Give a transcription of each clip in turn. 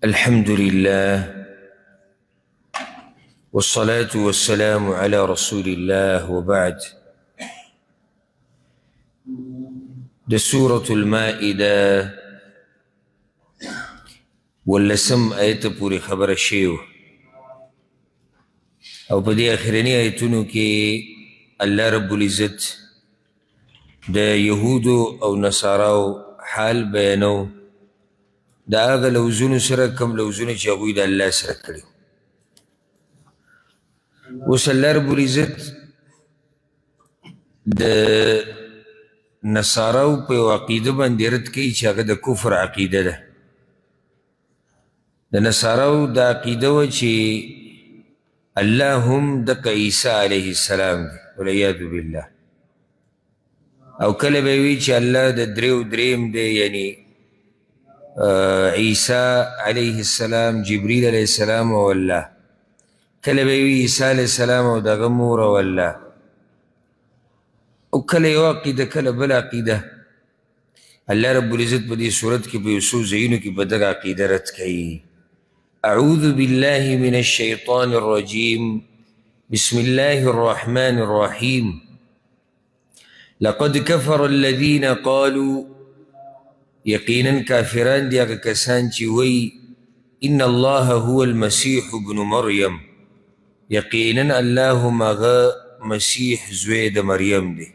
الحمد لله والصلاة والسلام على رسول الله وبعد. د سورة المائدة ولسم آیت پورې خبره شوې وه، او په دې اخرني آیتونو کې الله رب العزت د یهودو او نصاراو حال بیانو، د هغه لوزونو سره کوم لوزونه چې هغوی د الله سره کړي. اوس الله رب العزت د نصاراو په یوه عقیده باندې رد کوي چې هغه د کفر عقیده ده. د نصاراو دا عقیده وه چې الله هم دقه عیسی علیه السلام دی، والعیاذ بالله. او کله به وي چې الله د دریو دریم دی، یعنی عیسی علیه السلام، جبریل علیه السلام او الله. کله به وي عیسی علیه السلام او دغه مور او الله. او کله یوه عقیده کله بله عقیده. الله رب العزت په دې صورت کې په یو څو ځایونو کې په دغه عقیده رد کوي. أعوذ بالله من الشيطان الرجيم، بسم الله الرحمن الرحيم. لقد كفر الذين قالوا، يقينا كافران دي هغه کسان چې وایي إن الله هو المسيح ابن مريم، يقينا الله هم هغه مسیح زوی د مریم دی،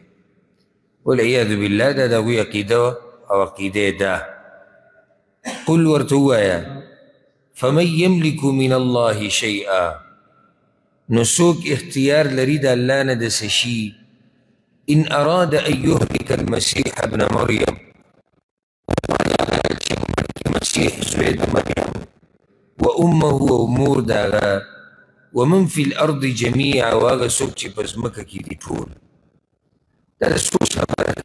والعیاذ بالله. دا د هغوی عقیده وه او عقیده یې ده. قل ورته ووایه فمن يملك من الله شيئا، نو څوک اختیار لري د الله نه د څه شي، إن أراد أن يهلك المسيح ابن مريم، مسیح زوی د مریم، وأمه او مور د هغه، ومن في الأرض جميعا، او هغه څوک چې په ځمکه کې دي ټول. دا د سوچ خبره ده.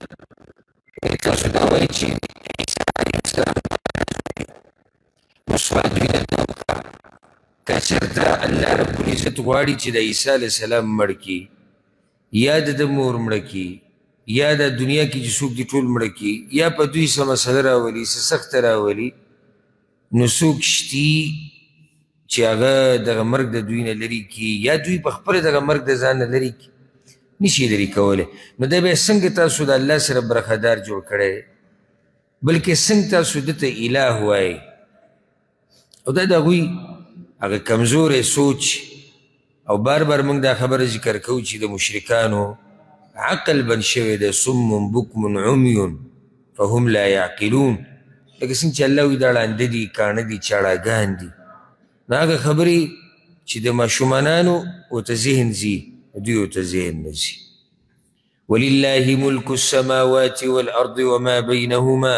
تاسو دا وایئ چې عیسی علیه السلام نو سوال دوی درته وکړه، که چېرته الله رب العزت غواړي چې د عیسی علیه السلام مړ کړي، یا د ده مور مړه کړي، یا د دنیا کې چې څوک دي ټول مړه کړي، یا په دوی څه مسله راولي، څه سخته راولي، نو څوک شتي چې هغه دغه مرګ د دوی نه لرې کړي، یا دوی په خپله دغه مرګ د ځان نه لرې کړي؟ نشي لرې کولی. نو دا بیا څنګه تاسو د الله سره برخهدار جوړ کړی، بلکې څنګه تاسو ده ته اله وایئ؟ او دا د هغوی هغه کمزوری سوچ. او بار بار موږ دا خبره ذکر کوو چې د مشرکانو عقل بند شوی دی، صم بکم عمی فهم لا یعقلون. لکه څنګه چې الله وایي دا ړانده دي، کاڼه دي، چاړاګان دي. نو هغه خبرې چې د ماشومانانو ورته ذهن ځي، دوی ورته ذهن نه ځي. ولله ملک السماوات والارض وما بینهما،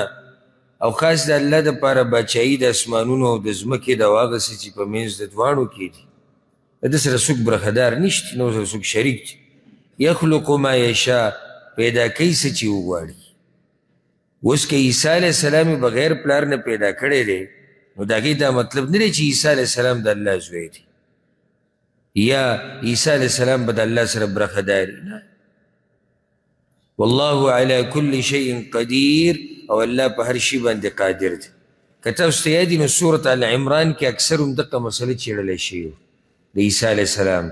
او خاص د الله دپاره باچایي د اسمانونو او د ځمکې د هغه څه چې په منځ د دواړو کې دي. د ده سره څوک برخهدار نشته، نه ورسره څوک شریک دي. یخلق ما یشا، پیدا کوي څه چې وغواړي. اوس که عیسی علیه السلام یې بغیر پلار نه پیدا کړی دی، نو د هغې دا مطلب نه دی چې عیسی علیه السلام د الله زوی دی، یا عیسی علیه السلام به د الله سره برخهدار وي. نه، والله على كل شيء قدیر، او الله په هر شي باندې قادر دی. که تاسو ته یاد وي نو سورة آل عمران کې اکثر هم دقه مسله څېړلی شوې وه د عیسی علیه السلام،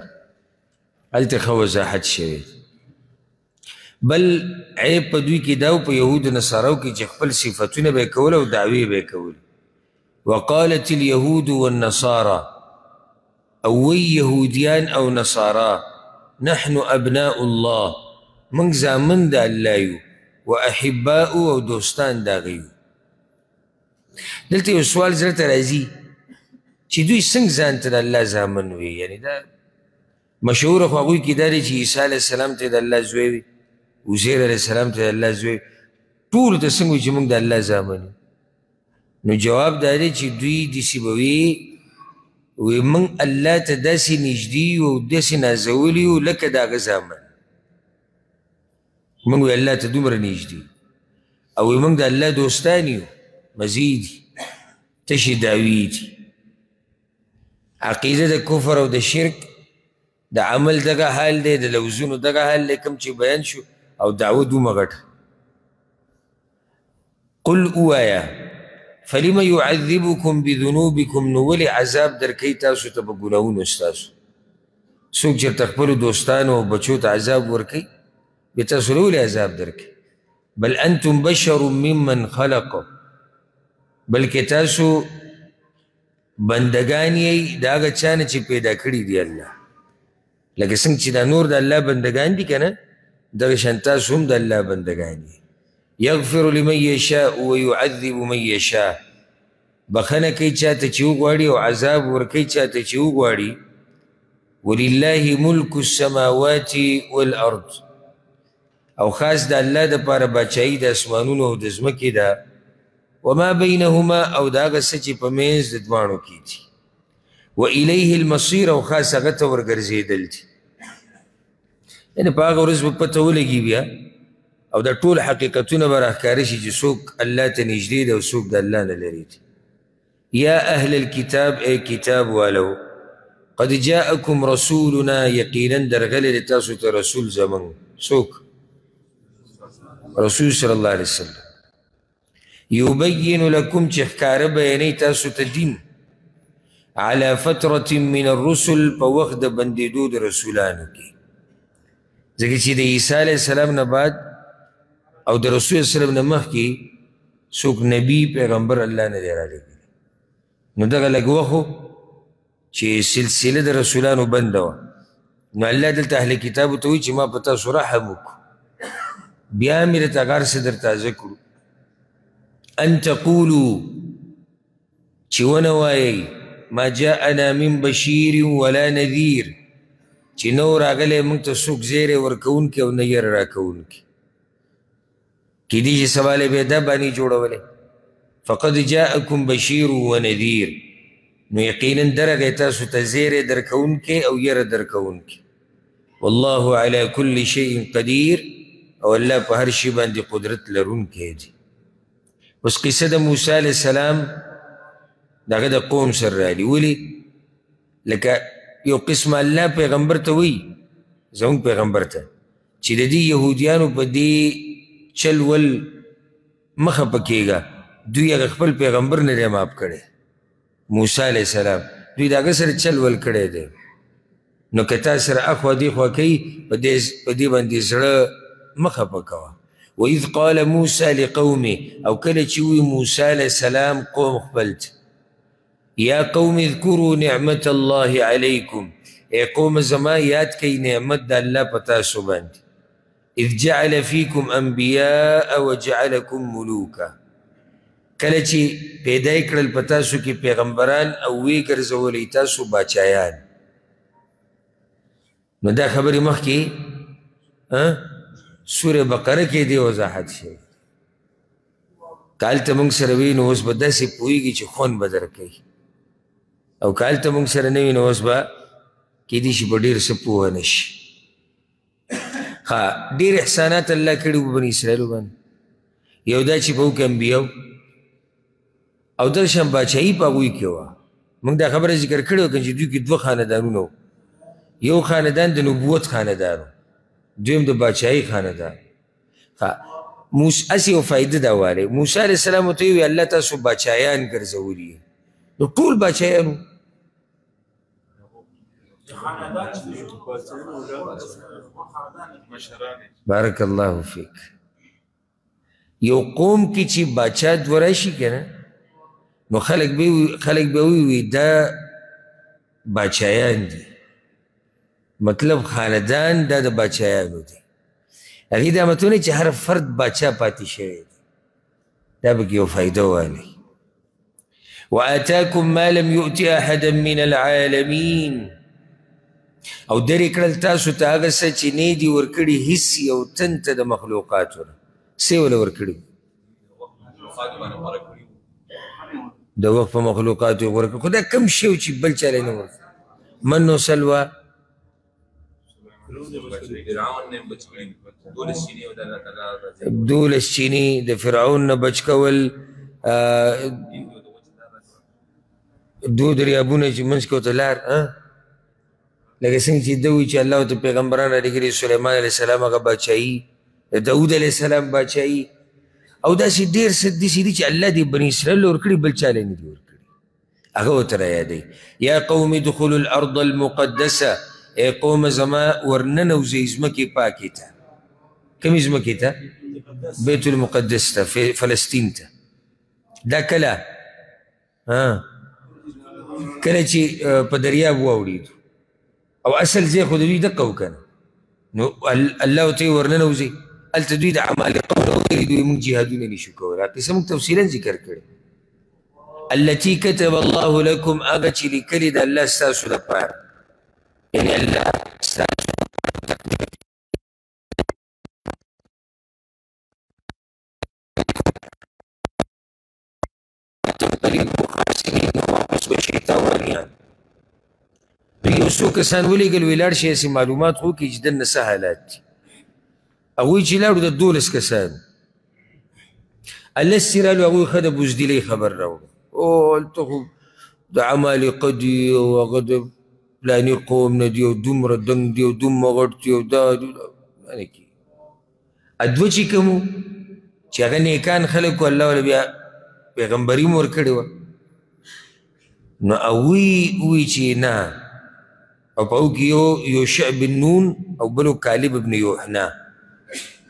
هلته ښه وضاحت شوی. بل عیب په دوی کې دا و په یهودو نصاراو کې چې خپل صفتونه به یې کول او دعوې به یې کولې. وقالت اليهود والنصارى، او وی یهودیان او نصارا، نحن ابناء الله، موږ زامن د الله یو، واحباء او دوستان د هغه یو. دلته یو سوال زړه ته راځي چې دوی څنګه ځان ته د الله زامن وي؟ یعنې دا مشهوره خو هغوی کې دا دی چې عیسی علیه السلام ته د الله زوی وي، عزیر علیه السلام ته د الله زوی وي، ټولو ته څنګه وایي چې موږ د الله زامن یو؟ نو جواب دا دی چې دوی داسې به وي، وایي موږ الله ته داسې نږدې یو او داسې نازولي یو لکه د هغه زامن. موږ وایي الله ته دومره نږدې، او وایي موږ د الله دوستان یو. مزې دي، تشې دعوې دي. عقیده د کفر او د شرک، د عمل دغه حال دی، د لوزونو دغه حال دی کوم چې بیان شو، او دعوه دومره غټه. قل ووایه فلم یعذبکم بذنوبکم، نو ولې عذاب درکوي تاسو ته په ګناهونو ستاسو؟ څوک چېرته خپلو دوستانو او بچو ته عذاب ورکوي، بیا تاسو له ولې عذاب درکوي؟ بل انتم بشر ممن خلق، بلکې تاسو بندګان یئ د هغه چا نه چې پیدا کړي دي الله. لکه څنګه چې دا نور د الله بندګان دي که نه، دغه شان تاسو هم د الله بندګان یئ. یغفر لمن یشاء ویعذب من یشاء، بخښنه کوي چاته چې وغواړي او عذاب ورکوي چاته چې وغواړي. ولله ملک السماوات والارض، او خاص د الله دپاره باچایي د اسمانونو او د ځمکې ده، وما بینهما، او د هغه څه چې په منځ د دواړو کې دي. وإلیه المصیر، او خاص هغه ته ورګرځېدل دي. یعنې په هغه ورځ به پته ولګي بیا، او دا ټول حقیقتونه به راښکاره شي چې څوک الله ته نږدې دی او څوک د الله نه لرې دي. یا اهل الکتاب، ای کتاب والو، قد جاءکم رسولنا، یقینا درغلی دی تاسو ته رسول زموږ. څوک؟ رسول صلی الله علیه وسلم. یبین لکم، چې ښکاره بیانوي تاسو ته دین، علی فترة من الرسل، په وخت د بندېدو د رسولانو کې. ځکه چې د عیسی علیه السلام نه بعد او د رسول صلی الله علیه وسلم نه مخکې څوک نبی پیغمبر الله نه دی رالیږلی. نو دغه لږ وخت و چې سلسله د رسولانو بنده وه. نو الله دلته اهل کتابو ته وایي چې ما په تاسو رحم وکړو، بیا مې درته هغه هر څه در تازه کړو. ان تقولو، چې ونه وایئ، ما جاءنا من بشیر ولا نذیر، چې نه و راغلی موږ ته څوک زیری ورکوونکی او نه یره راکوونکی. کیدای شي سبا له بیا دا بانې جوړولی. فقد جاءکم بشیر و نذیر، نو یقینا درغی تاسو ته زیری درکوونکی او یره درکوونکی. والله علی کل شیء قدیر، او الله په هر شي باندې قدرت لرونکی دی. اوس قصه د موسی علیه السلام د هغه د قوم سره راغلي. ولې؟ لکه یو قسم الله پیغمبر ته وایي، زموږ پیغمبر ته، چې د دې یهودیانو په دې چل ول مخه پکېږه، دوی هغه خپل پیغمبر نه دی معاف کړی، موسی علیه السلام، دوی د هغه سره چل ول کړی دی. نو که تا سره اخوا دېخوا کوي، په دې باندې زړه مخه پکوه. وإذ قال موسى لقومه، او کله چې وي موسی علیه السلام قوم خپل ته، یا قوم اذکروا نعمت الله علیکم، ای قوم زما یاد کئ نعمت د الله په تاسو باندې، اذ جعل فیکم انبیاء وجعلکم ملوکا، کله چې پیدا یې کړل په تاسو کې پیغمبران او ویې ګرځولئ تاسو باچایان. نو دا خبرې مخکې سورة بقره کې دې وضاحت شوی. که هلته موږ سره وي نو اوس به داسې پوهېږي چې خوند به درکوي، او که هلته موږ سره نه وي نو اوس به کیدای شي په ډېر څه پوهه نه شي. ښه، ډېر احسانات الله کړي وو بني اسرائیلو باندې. یو دا چې په هغو کې انبیا او دغه شان باچایي په هغوی کې وه. موږ دا خبره ذکر کړې وه چې دوی کې دوه خاندانونه وو، یو خاندان د نبوت خاندان و، دویم د باچایي خاندان. ښه، هسې یو فایده دا والی، موسی علیه السلام ورته وویل الله تاسو باچایان ګرځولي، نو ټول باچایان وو. بارک الله فیک. یو قوم کې چې باچا دوه راشي که نه، نو خلک به ووایي دا باچایان دي، مطلب خاندان دا د باچایانو دی. هغې دا مطلب نه چې هر فرد باچا پاتې شوی دی، دا پکې یو فایده والی. وآتاکم ما لم یؤت احدا من العالمین، او درې کړل تاسو ته هغه څه چې نه دي ورکړي هیڅ یو تن ته د مخلوقاتو نه. څه یې وله ورکړي؟ د وخت په مخلوقاتو یې غوره کړي. خو دا کم شی و چې بل چا له نه ورکړي. من و سلوا، دولس چینې د فرعون نه بچ کول، دوه دریابونه چې منځ کې ورته لار، لکه څنګه چې ده وایي چې الله ورته پیغمبران رالیږلي، سلیمان علیه السلام هغه باچایي، د داود علیه السلام باچایي، او داسې ډېر څه داسې دي چې الله دې بني اسرائیل له ورکړي، بل چا له نه دي ورکړي. هغه ورته رایادوي، یا قوم ادخلوا الارض المقدسه، ای قوم زما ورننوځئ ځمکې پاکې ته. کومې ځمکې ته؟ بیت المقدس ته، فلسطین ته. دا کله کله چې په دریاب واوړېدو، او اصل ځای خو د دوی دقه و که نه، نو الله ورته یې ورننوځئ. هلته دوی د عمالقو نه وویرېدو، موږ جهادونه نشو کولی. قصه موږ تفصیلا ذکر کړې. التي كتب الله لكم، هغه چې لیکلې ده الله ستاسو دپاره، یعنې الله ستاسو تنقلبوا خاسرین، واپس به شئ تاوانیان. نو یو څو کسان ولېږل، ویې لاړ شئ هسې معلومات خو وکړئ چې دننه څه حالات دي. هغوی چې لاړو د 12 کسان لس چې رالو، هغوی ښه د بزدلۍ خبر راوړو، او هلته خو د عمالقه دي، او هغه د فلاني قوم نه دي، او دومره دنګ دي، او دومره غټ دي، او دا نه کېږي. دوه چې کوم وو چې هغه نیکان خلک وو، الله ورله بیا پیغمبري هم ورکړې وه، نو هغوی ووایي چې نه. او په هغو کې یو یوشع بن نون او بل کالب بن یوحنا،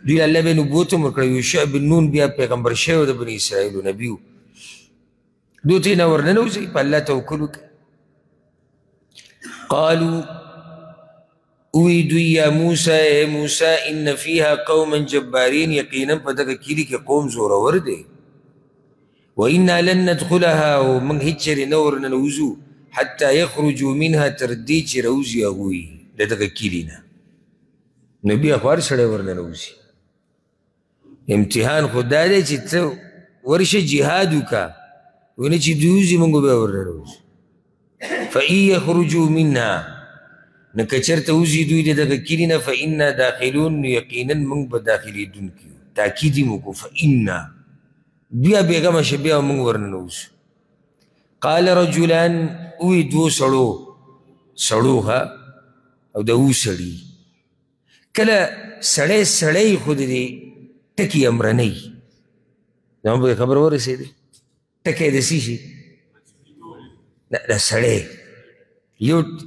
دوی له الله بیا نبوت هم ورکړی. یوشع بن نون بیا پیغمبر شوی د بني اسرائیلو نبي و. دوی ته یې نه ورننوځئ، په الله توکل وکړئ. قالو ووی دوی، یا موسی، ای موسی، ان فیها قوما جبارین، یقینا په دغه کلي کې قوم زورور دی. وإنا لن ندخلها، او موږ هېڅ چېرې نه ورننوځو، حتی یخرجوا منها، تر دې چې راوځي هغوی د دغه کلي نه. نو بیا خو هر سړی ورننوځي. امتحان خو دا دی چې ته ورشه جهاد وکړه، ونه چې دوی وځي موږ بیا ورننوځو. فإن یخرجوا منها، نو که چېرته وځي دوی د دغه کلي نه، فإنا داخلون، نو یقینا موږ به داخلېدونکي یو. تاکید یې وکړو، فإنا، بیا بېغمه شه، بیا موږ ورننوځو. قال رجلان، ووی دوو سړو، سړو ښه او د وو سړي. کله سړی سړی خو د دې ټکي امرنی، زما په خبره ورسېدې؟ ټکی د څه شي؟ د سړی،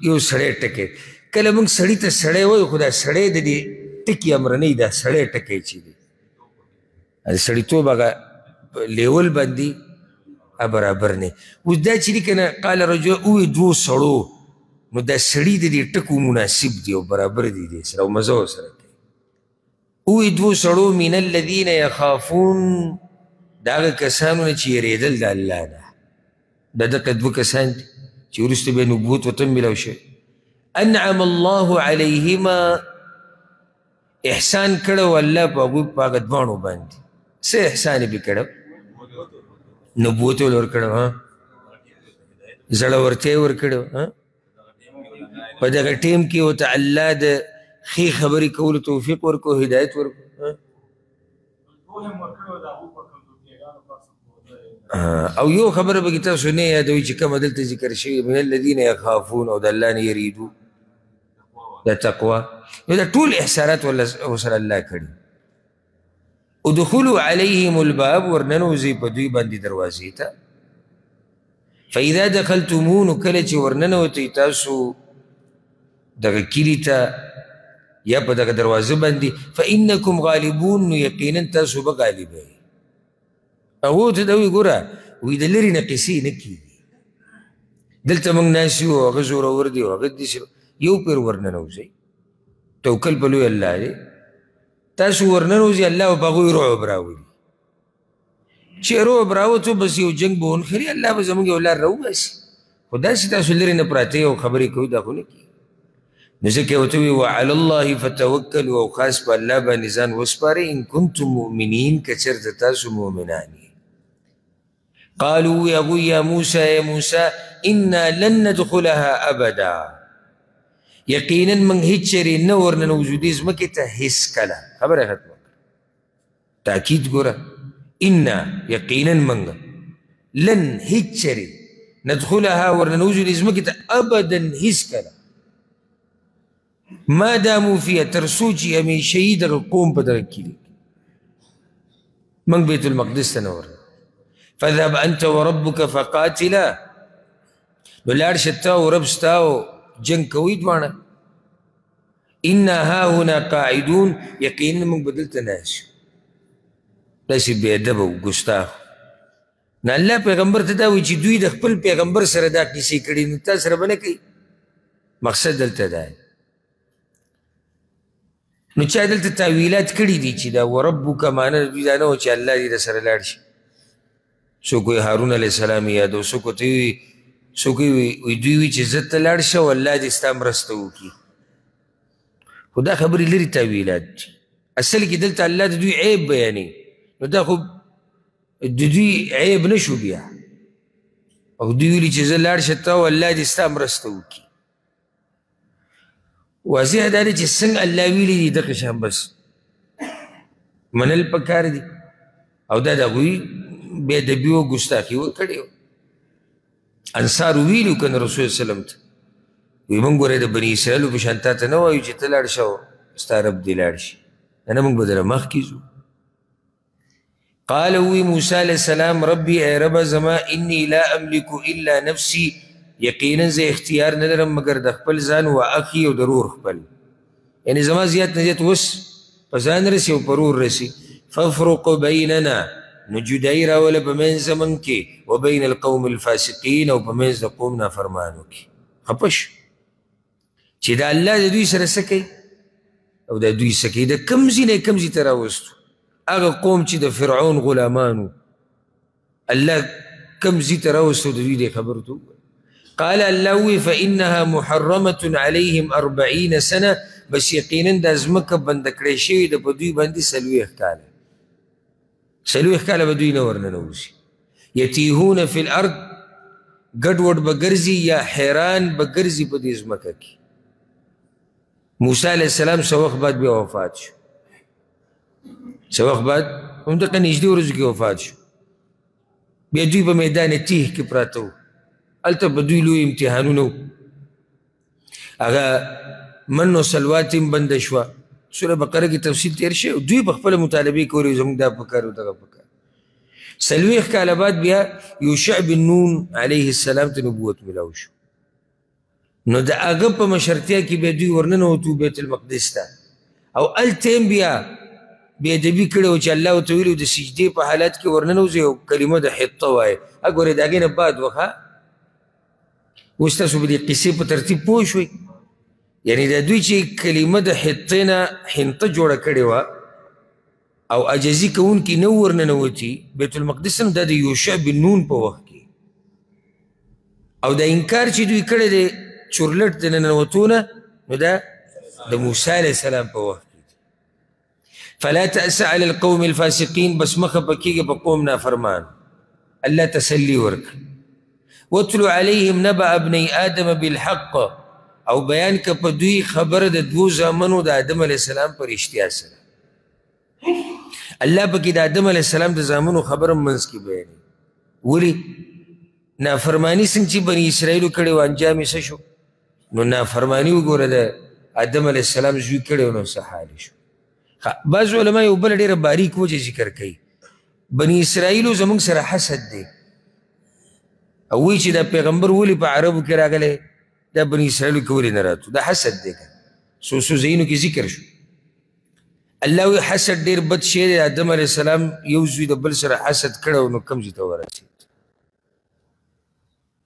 یو سړی ټکی. کله موږ سړي ته سړی وایو، خو دا سړی د دې ټکي امرنی، دا سړی ټکی چې دی، د سړیتوب هغه لیول باندې برابر نه. اوس دا چې دي که نه، قال رجل، ووی دوو سړو، نو دا سړي د دې ټکو مناسب دی او برابر دی دې سره، او مزه ورسره کوي. ووی دوو سړو، من الذین یخافون، د هغه کسانو نه چې یېرېدل د الله نه. دا دقه دوه کسان دي چې وروسته بیا نبوت ورته هم میلاو شوی. انعم الله علیهما، احسان کړی و الله په هغوی، په هغه دواړو باندې. څه احسان یې پرې کړی؟ نبوت یې ورکړی، زړورتیا یې ورکړې وه. په دغه ټیم کې ورته الله د ښې خبرې کولو توفیق ورکړو، هدایت ورکړو. او یو خبره به کې تاسو نه یادوئ چې کومه دلته ذکر شوې، من الذین یخافون، او د الله نه یریدو، د تقوا. نو دا ټول احسانات ورسره الله کړي. ادخلوا علیهم الباب، ورننوځئ په دوی باندې دروازې ته. فإذا دخلتموه، نو کله چې ورننوتئ تاسو دغه کلي ته یا په دغه دروازه باندې، فإنکم غالبون، نو یقینا تاسو به غالب یئ. هغو ته دا وایي، ګوره وایي د لرې نه قصې نه کېږي، دلته موږ ناست یو، هغه زورور دی، هغه داسې، یو پیر ورننوځئ، توکل په لوی الله دی، تاسو ورننوځئ، الله به په هغوی رعب راولي. چې رعب راوتو بس یو جنګ به ونښلي، الله به زموږ یو لار راوباسي. خو داسې تاسو لرې نه پراته یئ او خبرې کوئ، دا خو نه کېږي. نو ځکه یې ورته وویل، وعلی الله فتوکلوا، او خاص په الله باندې ځان وسپارئ، ان کنتم مؤمنین، که چېرته تاسو مؤمنان یئ. قالوا هغوی، یا موسی، ای موسی، انا لن ندخلها ابدا، یقینا موږ هېڅ چېرې نه ورننوځو دې ځمکې ته هېڅکله. خبره ختمه کړه. تاکید ګوره، انا یقینا موږ، لن هېڅ چېرې، ندخلها ورننوځو دې ځمکې ته ابدا هېڅکله، ما دامو فیها، تر څو چې همېشه یي دغه قوم په دغه کلي کې. موږ بیت المقدس ته نه ورننوځو. فاذهب انت وربک فقاتلا، نو لاړ شه ته او رب ستا او جنګ کوئ دواړه. انا هاهنا قاعدون، یقینا موږ به دلته ناست یو. داسې بې ادبه و ګستاخ. نو الله پیغمبر ته دا وایي چې دوی د خپل پیغمبر سره دا قیصې کړي، نو تا سره به نه کوي. مقصد دلته دا دی. نو چا دلته تاویلات کړي دي چې دا وربک معنی دوی دا نه وه چې الله دې درسره لاړ شي. څوک وایي هارون علیه السلام یې یادو، څوک ورته وایي، څوک وایي دوی وایي چې زه ته لاړ شه او الله دې ستا مرسته وکړي. خو دا خبرې لرې تاویلات دي. اصل کې دلته الله د دوی عیب بیانوي، نو دا خو د دوی عیب نه شو بیا. او دوی ویلي چې زه لاړ شه ته او الله دې ستا مرسته وکړي. واضح دا دی چې څنګه الله ویلي دي دغه شان بس منل پکار دي. او دا د هغوی بې ادبي او ګستاخي وکړې وه. انصارو ویلي که نه رسول وسلم ته، وایي موږ ګوره د بني اسرائیلو په شان تا ته نه وایو چې ته لاړ شه او ستا رب دې لاړ شي، نه موږ به درله مخکې ځو. قال وی موسی علیه السلام ربي ای ربه زما انی لا املک الا نفسي، یقینا زه اختیار نه لرم مګر د خپل ځان و اخي او د ورور خپل، یعنې زما زیات نه زیات وس په ځان رسي او په ورور رسي. فافرق بیننا، نو جدایي راوله په منځ زموږ کې، وبین القوم الفاسقین، او په منځ د قوم نافرمانو کې. خپه شو چې دا الله د دوی سره څه کوي او د دوی څه کوي، د کوم ځای نه کوم ځای ته راوستو. هغه قوم چې د فرعون غلامانو الله کوم ځای ته راوستو د دوی دې خبرو ته وګوره. قال الله وی فإنها محرمة عليهم 40 سنة، بس یقینا دا ځمکه بنده کړی شوې ده په دوی باندې 40 کاله، 40 کاله به دوی نه ورننوځي. یتیهون فی الارض، ګډوډ به ګرځي یا حیران به ګرځي په دې ځمکه کې. موسی علیه السلام څه وخت بعد بیا وفات شو، څه وخت بعد همدغه نږدې ورځو کې وفات شو. بیا دوی په میدان تیه کې پراته وو، هلته په دوی لوی امتحانونه وو. هغه من و سلوات هم بنده شوه. سوره بقره کې تفصیل تېر شوی، دوی په خپله مطالبې کولې زموږ دا پکار و دغه پکار. 40 کاله بعد بیا یوشع بن نون علیه السلام ته نبوت ملاو شو. نو د هغه په مشرتیا کې بیا دوی ورننوتو بیت المقدس ته، او هلته هم بیا بې ادبي کړې وه چې الله ورته ویلي د سجدې په حالت کې ورننوځي او کلمه د حطه وایي. ګورې د هغې نه بعد وخه اوس تاسو به دې قصې په ترتیب پوه شوئ. یعنې د دوی چې کلمه د حطې نه حنطه جوړه کړې وه او عاجزي کوونکي نه ورننوتي بیت المقدس هم دا د یوشع بن نون په وخت کې، او دا انکار چې دوی کړی دی چورلټ د ننوتو نه، نو دا د موسی علیه السلام په وخت کې. فلا تأس علی القوم الفاسقین، بس مخه پکېږي په قوم نافرمان. الله تسلي ورکړه. واتلو علیهم نبأ ابني آدم بالحق، او بیان که په دوی خبره د دوو زامنو د آدم علیه السلام په رښتیا سره. الله پکې د آدم علیه السلام د زامنو خبره منځ کې بیانوي. ولې نافرماني څنګه چې بني اسرائیلو کړې وه انجام یې څه شو؟ نو نافرماني وګوره د آدم علیه السلام زوی کړی نو څه حال شو. بعض علما یو بله ډېره باریک وجه ذکر کوي، بني اسرائیلو زموږ سره حسد دی، او وایي چې دا پیغمبر ولې په عربو کې راغلی، دا بني اسرائیلو کې ولې نه راتلو، دا حسد دی. که څو څو ځایونو کې ذکر شو. الله وایي حسد ډېر بد شی دی، آدم علیه السلام یو زوی د بل سره حسد کړی نو کوم ځای ته ورسېد.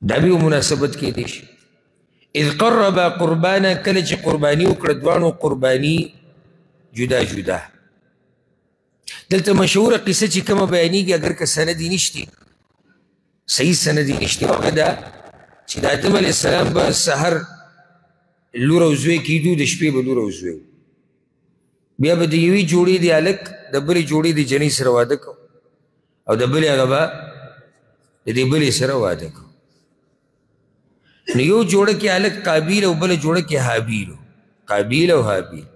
دا به یو مناسبت کېدی شي. اذ قربا قربانا، کله چې قرباني وکړه دواړو قرباني جدا جدا. دلته مشهوره قصه چې کومه بیانېږي اګر که سند یې نشته، صحیح سند یې نشته، هغه دا چې د آدم علیه السلام به سحر لور او زوی کېدو، د شپې به لور او زوی، بیا به د یوې جوړې د هلک د بلې جوړې د جنۍ سره واده کو، او د بلې هغه به د دې بلې سره واده کو. نو یو جوړه کې هلک قابیل او بله جوړه کې هابیل، قابیل او هابیل.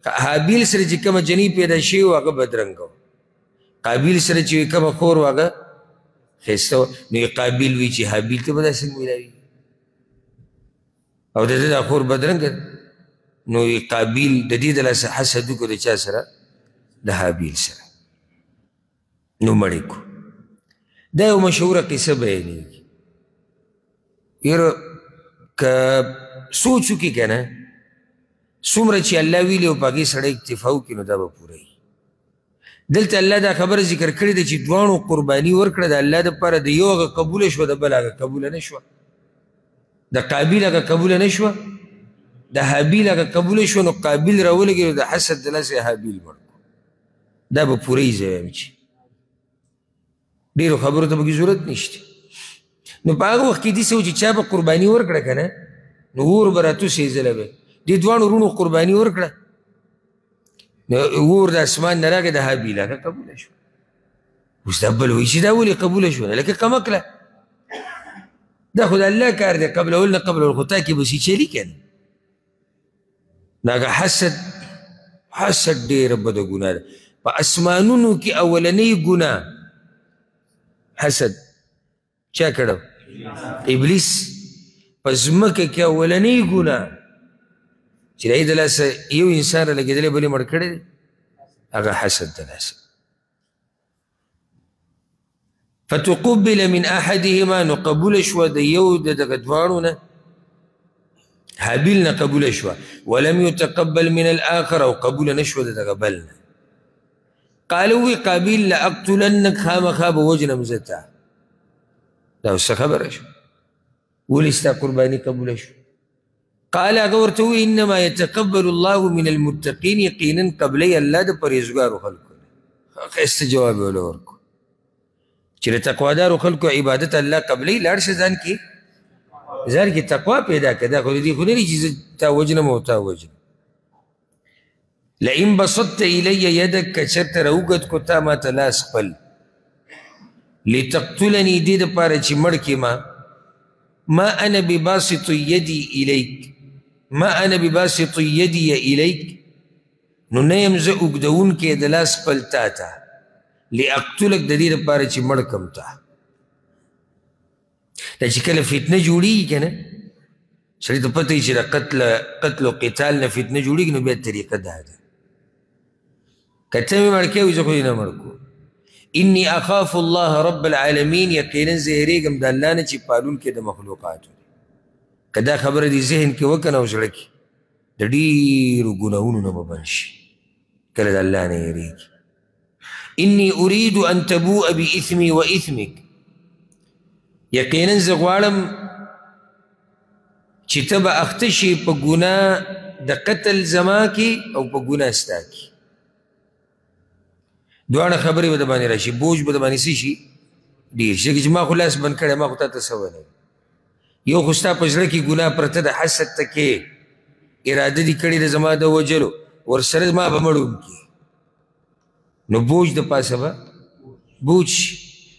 هابیل سره چې کومه جنۍ پیدا شوې وه هغه بدرنګه وه، قابیل سره چې کومه خور وه هغه ښایسته وه. نو یې قابیل وي چې هابیل ته به دا څنګه میلاویږي، او د ده دا خور بدرنګه ده. نو یې قابیل د دې د لاسه حسد وکړو د چا سره؟ د هابیل سره. نو مړ یې کړو. دا یو مشهوره قصه بیانېږي. یاره که سوچ وکړي که نه، څومره چې الله ویلي او په هغې سړی اکتفا وکړي نو دا به پوره وي. دلته الله دا خبره ذکر کړې ده چې دواړو قرباني ورکړه د الله دپاره، د یو هغه قبوله شوه، د بل هغه قبوله نه شوه، د قابیل هغه قبوله نه شوه، د هابیل هغه قبوله شوه. نو قابیل راولګېدو، د حسد د لاسه یې هابیل مړ کړو. دا به پوره وي. زه وایم چې ډېرو خبرو ته پکې ضرورت نشته. نو په هغه وخت کې داسې و چې چا به قرباني ورکړه که نه، نو اور به راتوسېځله به. دې دواړو وروڼو قرباني ورکړه، نو اور د اسمان نه راغی، د هابیل هغه قبوله شوه. اوس دا بل وایي چې دا ولې قبوله شوه؟ لکه کمکله، دا خو د الله کار دی، قبلول نه قبلول، خو تا کې به څه چلي که نه. نو هغه حسد، حسد ډېره بده ګناه ده. په اسمانونو کې اولنۍ ګناه حسد چا کړو؟ ابلیس. په ځمکه کې اولنۍ ګناه چې د هغې د لاسه یو انسان رالګېدلی بل یې مړ کړی دی، هغه حسد د لاسه. فتقبل من احدهما، نو قبوله شوه د یو د دغه دواړو نه، هابیل نه قبوله شوه. ولم يتقبل من الآخر، او قبوله نه شوه د دغه بل نه. قالو وی قابیل لأقتلنک، خامخا به وژنم زه تا. دا اوس څه خبره شوه؟ ولې ستا قرباني قبوله شوه؟ قال هغه ورته وویل انما يتقبل الله من المتقین، یقینا قبلوي الله د پرهېزګارو خلکو نه. ښایسته جواب یې ورله ورکړو چې د تقوادارو خلکو عبادت الله قبلوي. لاړ شه ځان کې تقوا پیدا کړه. دا خو د دې خو نه دي چې زه تا وژنم او تا وژنم. لئن بسطت الی یدک، که چېرته راوږد کړو تا ما ته لاس خپل، لتقتلني، دې دپاره چې مړ کړې ما، ما انا بباسط یدي الیک، ما انا بباسط یدي الیک، نو نه یم زه اوږدوونکی د لاس خپل تا ته، لأقتلک، د دې دپاره چې مړ کړم تا. دا چې کله فتنه جوړېږي که نه، سړي ته پته وي چې د قتل او قتال نه فتنه جوړېږي، نو بیا طریقه دا ده، که ته مې مړ کوې زه خو دې نه مړ کوم. انی اخاف الله رب العالمین، یقینا زه یېرېږم د الله نه چې پالونکی د مخلوقاتو دی. که دا خبره دې ذهن کې وکړه او زړه کې، د ډېرو ګناهونو نه به بند شي کله د الله نه یېرېږي. انی اريد ان تبوء باثمي واثمک، یقینا زه غواړم چې ته به اخته شې په ګناه د قتل زما کې او په ګناه ستا کې. دواړه خبرې به د باندې راشي، بوج به د باندې څه شي؟ ډېر شي. ځکه چې ما خو لاس بند کړی، ما خو تا ته څه ونه. یو خو ستا په زړه کې ګناه پرته ده، حسد ته کې اراده دې کړې ده زما د وژلو، ورسره ما به مړ هم کړي، نو بوج د پاسه به بوج شي.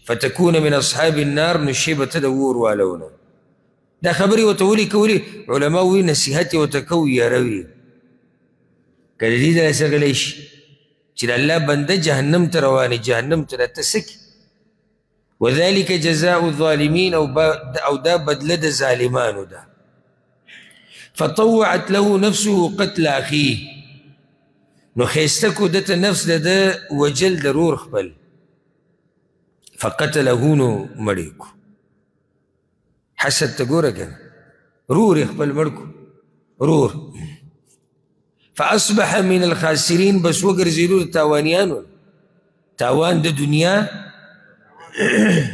فتکون من اصحاب النار، نو شی به ته د اور والو نه. دا خبرې ورته ولې کولې؟ علما وایي نصیحت یې ورته کوو، یاروي که د دې داسې غلی شي چې د الله بنده جهنم ته روان، جهنم ته راته څه کړي. وذلك جزاء الظالمین، او دا بدله د ظالمانو ده. فطوعت له نفسه قتل اخیه، نو ښایسته کو ده ته نفس د ده وژل د ورور خپل، فقتله، نو مړ یې کړو. حسد ته ګوره که نه، ورور یې خپل مړ کړو، ورور. فاصبح من الخاسرین، بس وګرځېدو د تاوانیانو، تاوان د دنیا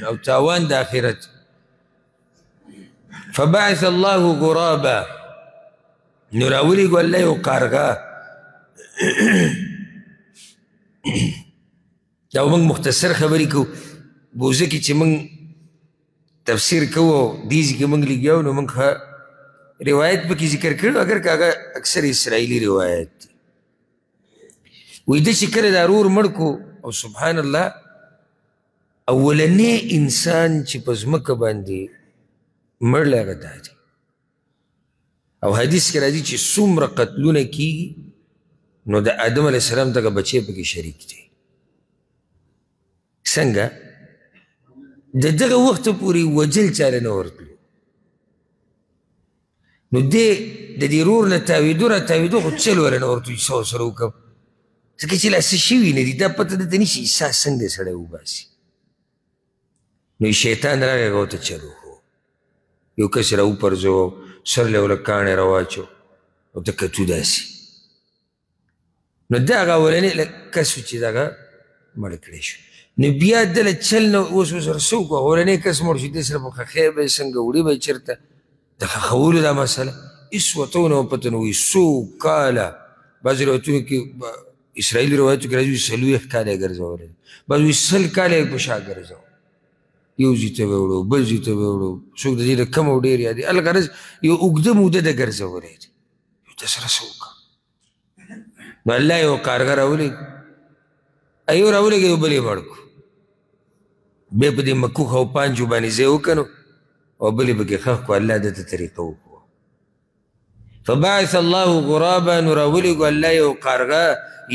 او تاوان د آخرت. فبعث الله غرابا، نو راولېږو الله یو کارغه. دا موږ مختصر خبرې کوو، بوزه کې چې موږ تفسیر کوو دې ځای کې موږ لګیا وو، نو موږ ښه روایت پکې ذکر کړو، اګر که هغه اکثر اسرائیلي روایت دی. وایي ده چې کله دا ورور مړ کړو، او سبحان الله، اولنی انسان چې په ځمکه باندې مړ دی هغه دا دی. او حدیث کې راځي چې څومره قتلونه کېږي نو د آدم علیه السلام دغه بچی پکې شریک دی. څنګه؟ د دغه وخته پورې وژل چاله نه ورتلو، نو دی د دې ورور نه تاوېدو را تاوېدو، خو چل ورنه ورتلو چې څه ورسره وکړم. ځکه چې لا څه شوي نه دي، دا پته درته نه شي ساه څنګه سړی وباسي. نو شیطان راغی هغه ورته چل وکړو، یو کس یې راوپرځوه، سر له یې ورله کاڼی راواچو او ته کتو داسې. نو دا هغه اولنی کس و چې دغه مړ کړی شو. نو بیا ده له چل نه اوس ورسره څه وکړو؟ اولنی کس مړ شو، دې سره به ښخی به یې څنګه وړي به یې چېرته، د ښخولو دا مسله هېڅ ورته ونه پته نه وایي. څو کاله، بعضې روایتونو کې اسرائیلي روایتو کې راځي 40 کاله یې ګرځولی، بعضې وایي 100 کاله یې په شا ګرځوه، یو ځای ته به یې وړو بل ځای ته به یې وړو، څوک د دې نه کم او ډېر یادوي. الغرض یو اوږده موده ده ګرځولی دی، یو ته سره څه وکړه. نو الله یو کارګر راولېږه، یو راولېږه یو بل یې مړ کړو، بیا په دې مکوخ او پانجو باندې ځای وکړو او بل یې پکې ښخ کړو. الله ده ته طریقه وکړو. فبعث الله غرابا، نو راولېږو الله یو کارغه،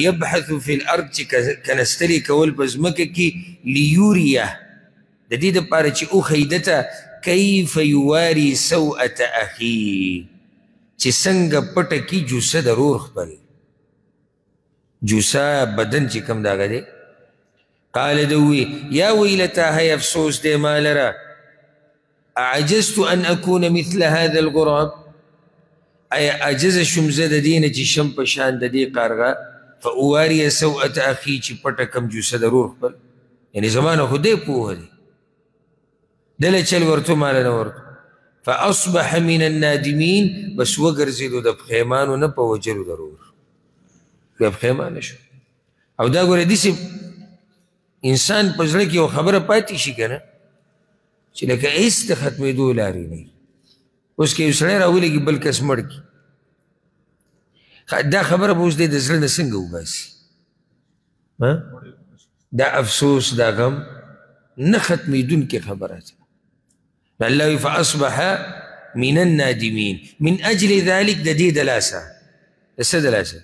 یبحث فی الارض، چې کنستلې کول په ځمکه کې، لیوریه، د دې دپاره چې وښیي ده ته کیف یواري سوءة اخیه، چې څنګه پټه کړي جوسه د ورور خپل، جوسه بدن چې کوم دغه دی. قال ده ووی یا ویلتا، هی افسوس دی ما لره، اعجزت ان اکون مثل هذا الغراب، ایا عاجز شوم زه د دې نه چې شم په شان د دې قارغه، فاواري سوءة اخي، چې پټه کم جوسه د ورور خپل، یعنې زما نه خو دی پوهه دی، دله چل ورتو ماله نه ورتو. فاصبح من النادمین، بس وګرځېدو د پښیمانو نه په وژلو د ورور، بیا پښیمانه شو. او دا ګوره داسې انسان په زړه کې یو خبره پاتې شي که نه، چې لکه هېڅ د ختمېدو لارې نه وي. اوس که یو سړی راولېږي بل کس مړ کړي، دا خبره به اوس دی د زړه نه څنګه وباسي؟ دا افسوس دا غم نه ختمېدونکې خبره ده. الله وایي فاصبح من النادمین من اجل ذلک، د دې د لاسه، د څه د لاسه؟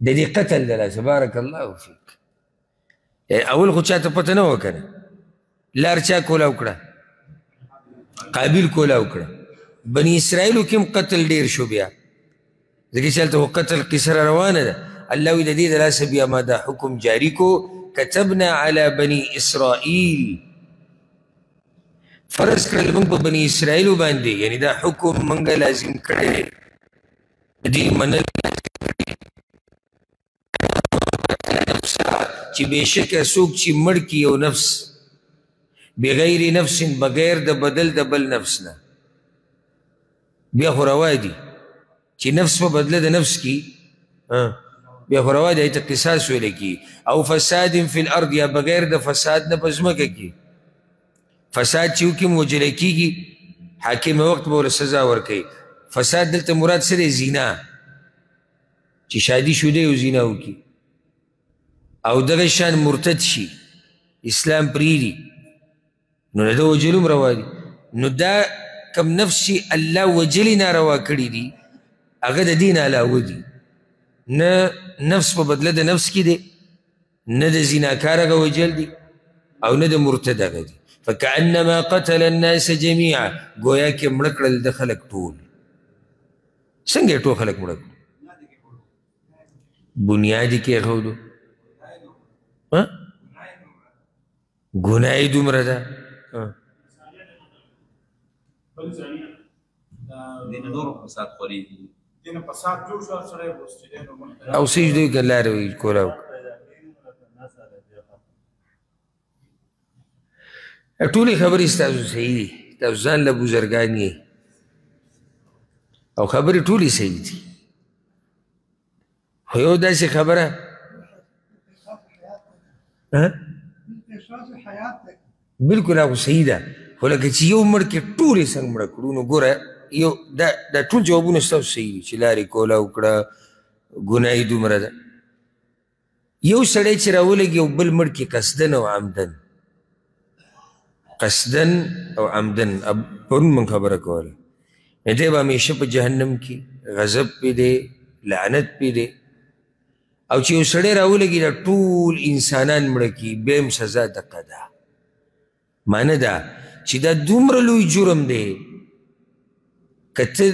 د دې قتل د لاسه. بارک الله فیک. اول خو چاته پته نه وه که نه، لار چا کولاو کړه؟ قابیل کولاو کړه. بني اسرائیلو کې هم قتل ډېر شو بیا، ځکه چې هلته خو قتل قصه را روانه ده. الله وایي د دې د لاسه بیا ما دا حکم جاري کو، کتبنا علی بني اسرائیل، فرض کړل موږ په بني اسرائیلو باندې، یعنې دا حکم موږ لازم کړی دی، د دې منل چې بېشکه څوک چې مړ کړي یو نفس بغیر نفس، بغیر د بدل د بل نفس نه، بیا خو روا دي چې نفس په بدله د نفس کي، بیا خو روا دي، هغې ته قصاص ویل کېږي. او فساد فی الارض، یا بغیر د فساد نه په ځمکه کې فساد چې وکړي وژل کېږي، حاکم وخت به ورله سزا ورکوي. فساد دلته مراد څه دی؟ زنا، چې شادي شوده او زنا وکړي، او دغه شان مرتد شي، اسلام پرېږدي، نو د ده وژل هم روا دي. نو دا کم نفس چې الله وژلې ناروا کړي دي، هغه د دې نه علاوه دي، نه نفس په بدله د نفس کې دی، نه د زناکار هغه وژل دي، او نه د مرتد هغه دي. فکأنما قتل الناس جمیعا، ګویا کې مړه کړل د خلک ټول. څنګه یې ټول خلک مړه کړل؟ بنیاد یې کېښودو، ګناه یې دومره ده. او څه یې دوی که لارې وي کولاو ټولې خبرې ستاسو صحیح دي، تاسو ځان له بزرګان یې او خبرې ټولې صحیح دي، خو یو داسې خبره بالکل هغه صحیح ده، خو لکه چې یو مړ کې ټول یې څنګه مړه کړو، نو ګوره یو دا ټول جوابونه ستاسو صحیح دي چې لارې کولا وکړه، ګناه یې دومره ده. یو سړی چې راولګي او بل مړ کې قصدن او عمدن، قصدن او عمدن، پرون موږ خبره کوله، دی به همیشه په جهنم کې، غضب پې دی، لعنت پې دی. او چې یو سړی راولګي دا ټول انسانان مړه کړي، بیا هم سزا دقه ده. معنی دا چې دا دومره لوی جرم دی، که ته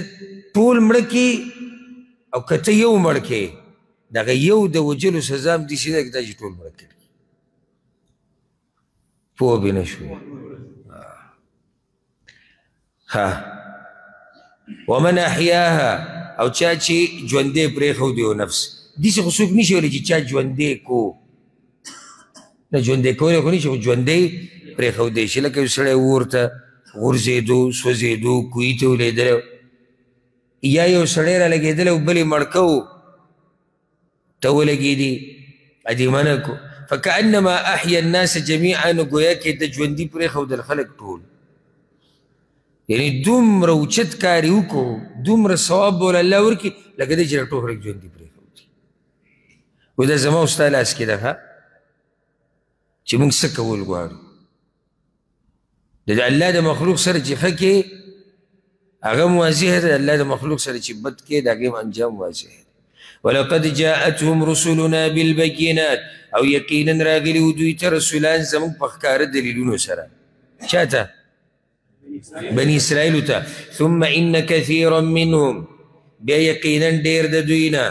ټول مړه کې او که ته یو مړ کې، دغه یو د وژلو سزا هم داسې ده که تا چې ټول مړه کړي. پوه به نه شوې. ها، ومن احیاها، او چا چې ژوندی پرېښود یو نفس، داسې خو څوک نشي ویلی چې چا ژوندی کو، نه ژوندی کولی خو نشي، خو ژوندی پرېښودی شي. لکه یو سړی اور ته غورځېدو، سوځېدو، کوهي ته ولېدلی، یا یو سړی را لګېدلی او بل یې مړ کوو ته ولګېدي، ادې منع کو، فکأنما احیا الناس جمیعا، نو ګویا کې د ژوندي پرېښودل خلک ټول. یعنی دومره اوچت کار یې وکړو، دومره ثواب به ورله الله ورکړي لکه دی چې ټول خلک ژوندي پرېښودي. وایي دا زما او ستا لاس کې ده چې موږ څه کول غواړو. د الله د مخلوق سره چې ښه کې هغه واضح ده، الله د مخلوق سره چې بد کې د هغې انجام واضح ده. ولقد جاءتهم رسلنا بالبينات، او یقینا راغلي وو دوی ته رسولان زموږ په ښکاره دلیلونو سره. چا ته؟ بني اسرائیلو ته. ثم ان كثيرا منهم، بیا یقینا ډېر د دوی نه،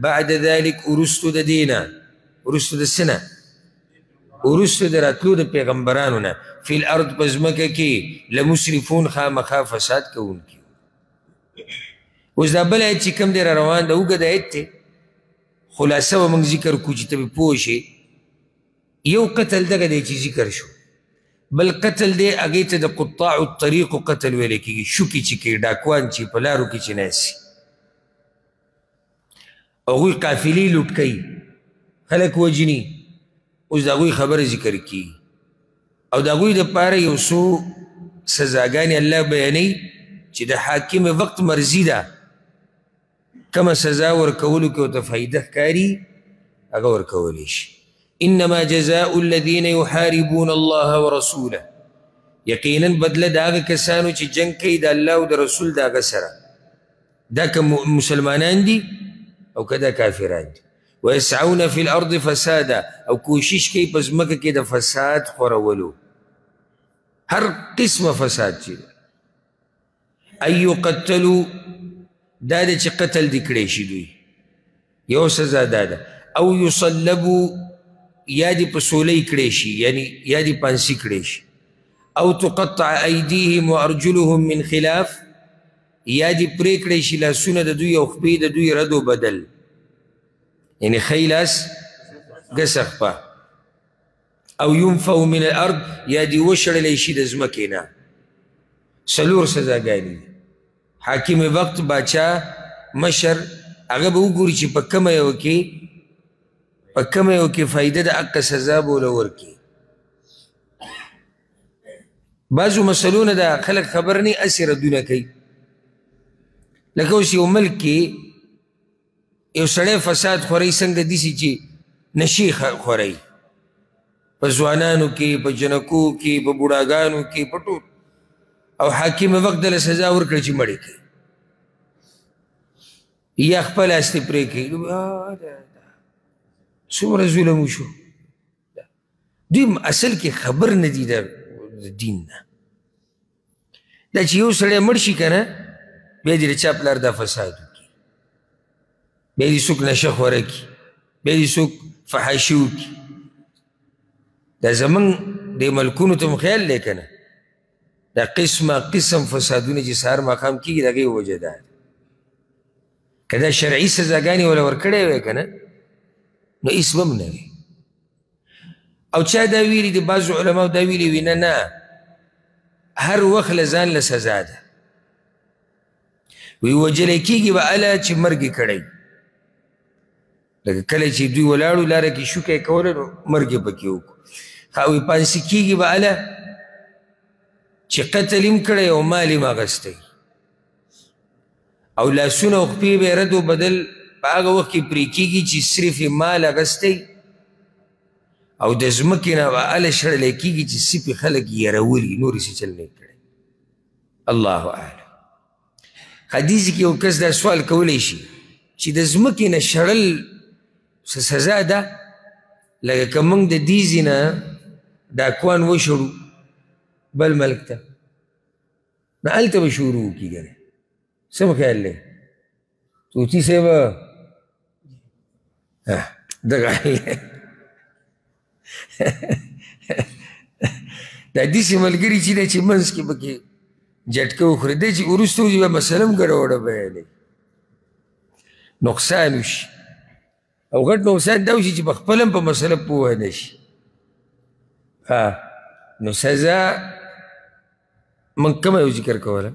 بعد ذلك وروستو د دې نه، وروستو د څه نه؟ وروستو د راتلو د پیغمبرانو نه، فی الارض په ځمکه کې، لمسرفون خامخا فساد کوونکي. اوس دا بل آیت چې کوم دی را روان ده، اوږد آیت دی، خلاصه به موږ ذکر کړو چې ته به پوه شې. یو قتل دغه دی چې ذکر شو، بل قتل دی هغې ته د قطاع الطریق قتل ویلی کېږي، شوکې چې کوي، ډاکوان چې په لارو کې چې ناست، هغوی قافلې لوټ کوي، خلک وژني. اوس د هغوی خبره ذکر کېږي او د هغوی دپاره یو څو سزاګانې الله بیانوي چې د حاکم وخت مرضي ده، کومه سزا ورکولو کې ورته فایده ښکاري هغه ورکولی شي. انما جزاء الذين يحاربون الله ورسوله، یقینا بدله د هغه کسانو چې جنګ کوي د الله او د رسول د هغه سره، دا که مسلمانان دي او که دا کافران دي. ويسعون في الارض فسادا، او کوشش کوي په ځمکه کې د فساد خورولو، هر قسمه فساد چې ان یقتلوا، دا دی چې قتل دې کړی شي دوی، یو سزا دا ده، او یصلبوا، یا دې په سولۍ کړی شي، یعنی یا دې پانسي کړی شي، او تقطع ایدیهم وارجلهم من خلاف، یا دې پرې کړی شي لاسونه د دوی او خپې د دوی رد و بدل، یعنی ښی لاس ګسه خپه، او ینفو من الارض، یا دې وشړلی شي د ځمکې نه. څلور سزاګانې دي. حاکم وخت، باچا، مشر، هغه به وګوري چې په کومه یوه کې، په کومه یوه کې فایده د حق سزا به ورله ورکړي. بعضو مسلو نه دا خلک خبر نه هسې ردونه کوي. لکه اوس یو ملک کې یو سړی فساد خوري، څنګه داسې چې نشې خوري، په ځوانانو کې، په جنکو کې، په بوډاګانو کې، په ټول، او حاکم وخت دله سزا ورکړي چې مړی کړي یا خپل لاس دې پرې کړي. څومره ظلم وشو. دوی اصل کې خبر نه دي د دین نه. دا چې یو سړی مړ شي که نه، بیا دې د چا پلار دا فساد وکړي، بیا دې څوک نشه خوره کړي، بیا دې څوک فحاشي وکړي. دا زمونږ د ملکونو ته مو خیال دی که نه، دا قسمه قسم فسادونه چې سهار ماښام کېږي د هغې وجه دا ده. که دا شرعي سزاګانې وله ورکړی وی که نه، نو هېڅ به هم نه وي. او چا دا ویلي دي، بعضو علماو دا ویلي وي، نه نه، هر وخت له ځان له سزا ده. وی وژلی کېږي به هله چې مرګ یې کړی، لکه کله چې دوی ولاړو لاره کې شوکه یې کوله نو مرګ یې پکې وکړو. ښه، وی پانسي کېږي به هله چې قتل یې هم کړی او مال یې هم اخیستی، او لاسونه او خپې به یې رد و بدل په هغه وخت کې پرې کېږي چې صرف یې مال اخیستی، او د ځمکې نه به هله شړلی کېږي چې سپي خلک یرولي، نور یې څه چل نه کړی. الله اعلم. حدیث کې یو کس دا سوال کولی شي چې د ځمکې نه شړل څه سزا ده؟ لکه که موږ د دې ځای نه ډاکوان وشړو بل ملک ته، نو هلته به شروع وکړي که نه، څه مو خیال دی؟ طوطي صاحب دغه حال دی. دا داسې ملګري چې دی چې منځ کې پکې جټکه وخوري، دی چې وروسته وځي بیا مسله هم ګډه وډه بیانوي، نقصان وشي. او غټ نقصان دا وشي چې په خپل هم په مسله پوه نه شي. نو سزا موږ کومه یو ذکر کوله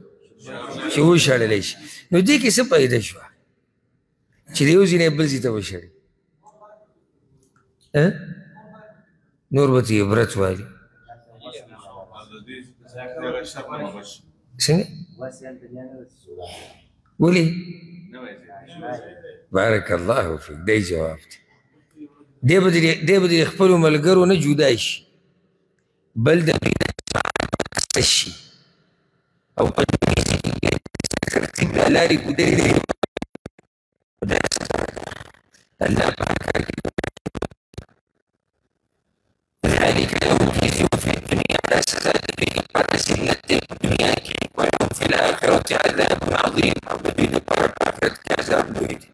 چې وشړلی شي. نو دې کې څه پیدا شوه چې د یو ځای نه بل ځای ته وشړي؟ نور به ترې عبرت والي. څنګه؟ ولې؟ بارک الله فیک، دی جواب دی. دی به د خپلو ملګرو نه جدا شي، بل د دوی شي، او په ترتیب د لارې ګودرې دی. الله پاک ذلك لهم خزي في الدنيا، دا سزا د دوی لپاره ذلت دی په دنیا کې، ولهم في الآخرة عذاب عظیم، او د دوی لپاره په آخرت کې عذاب لوی دی.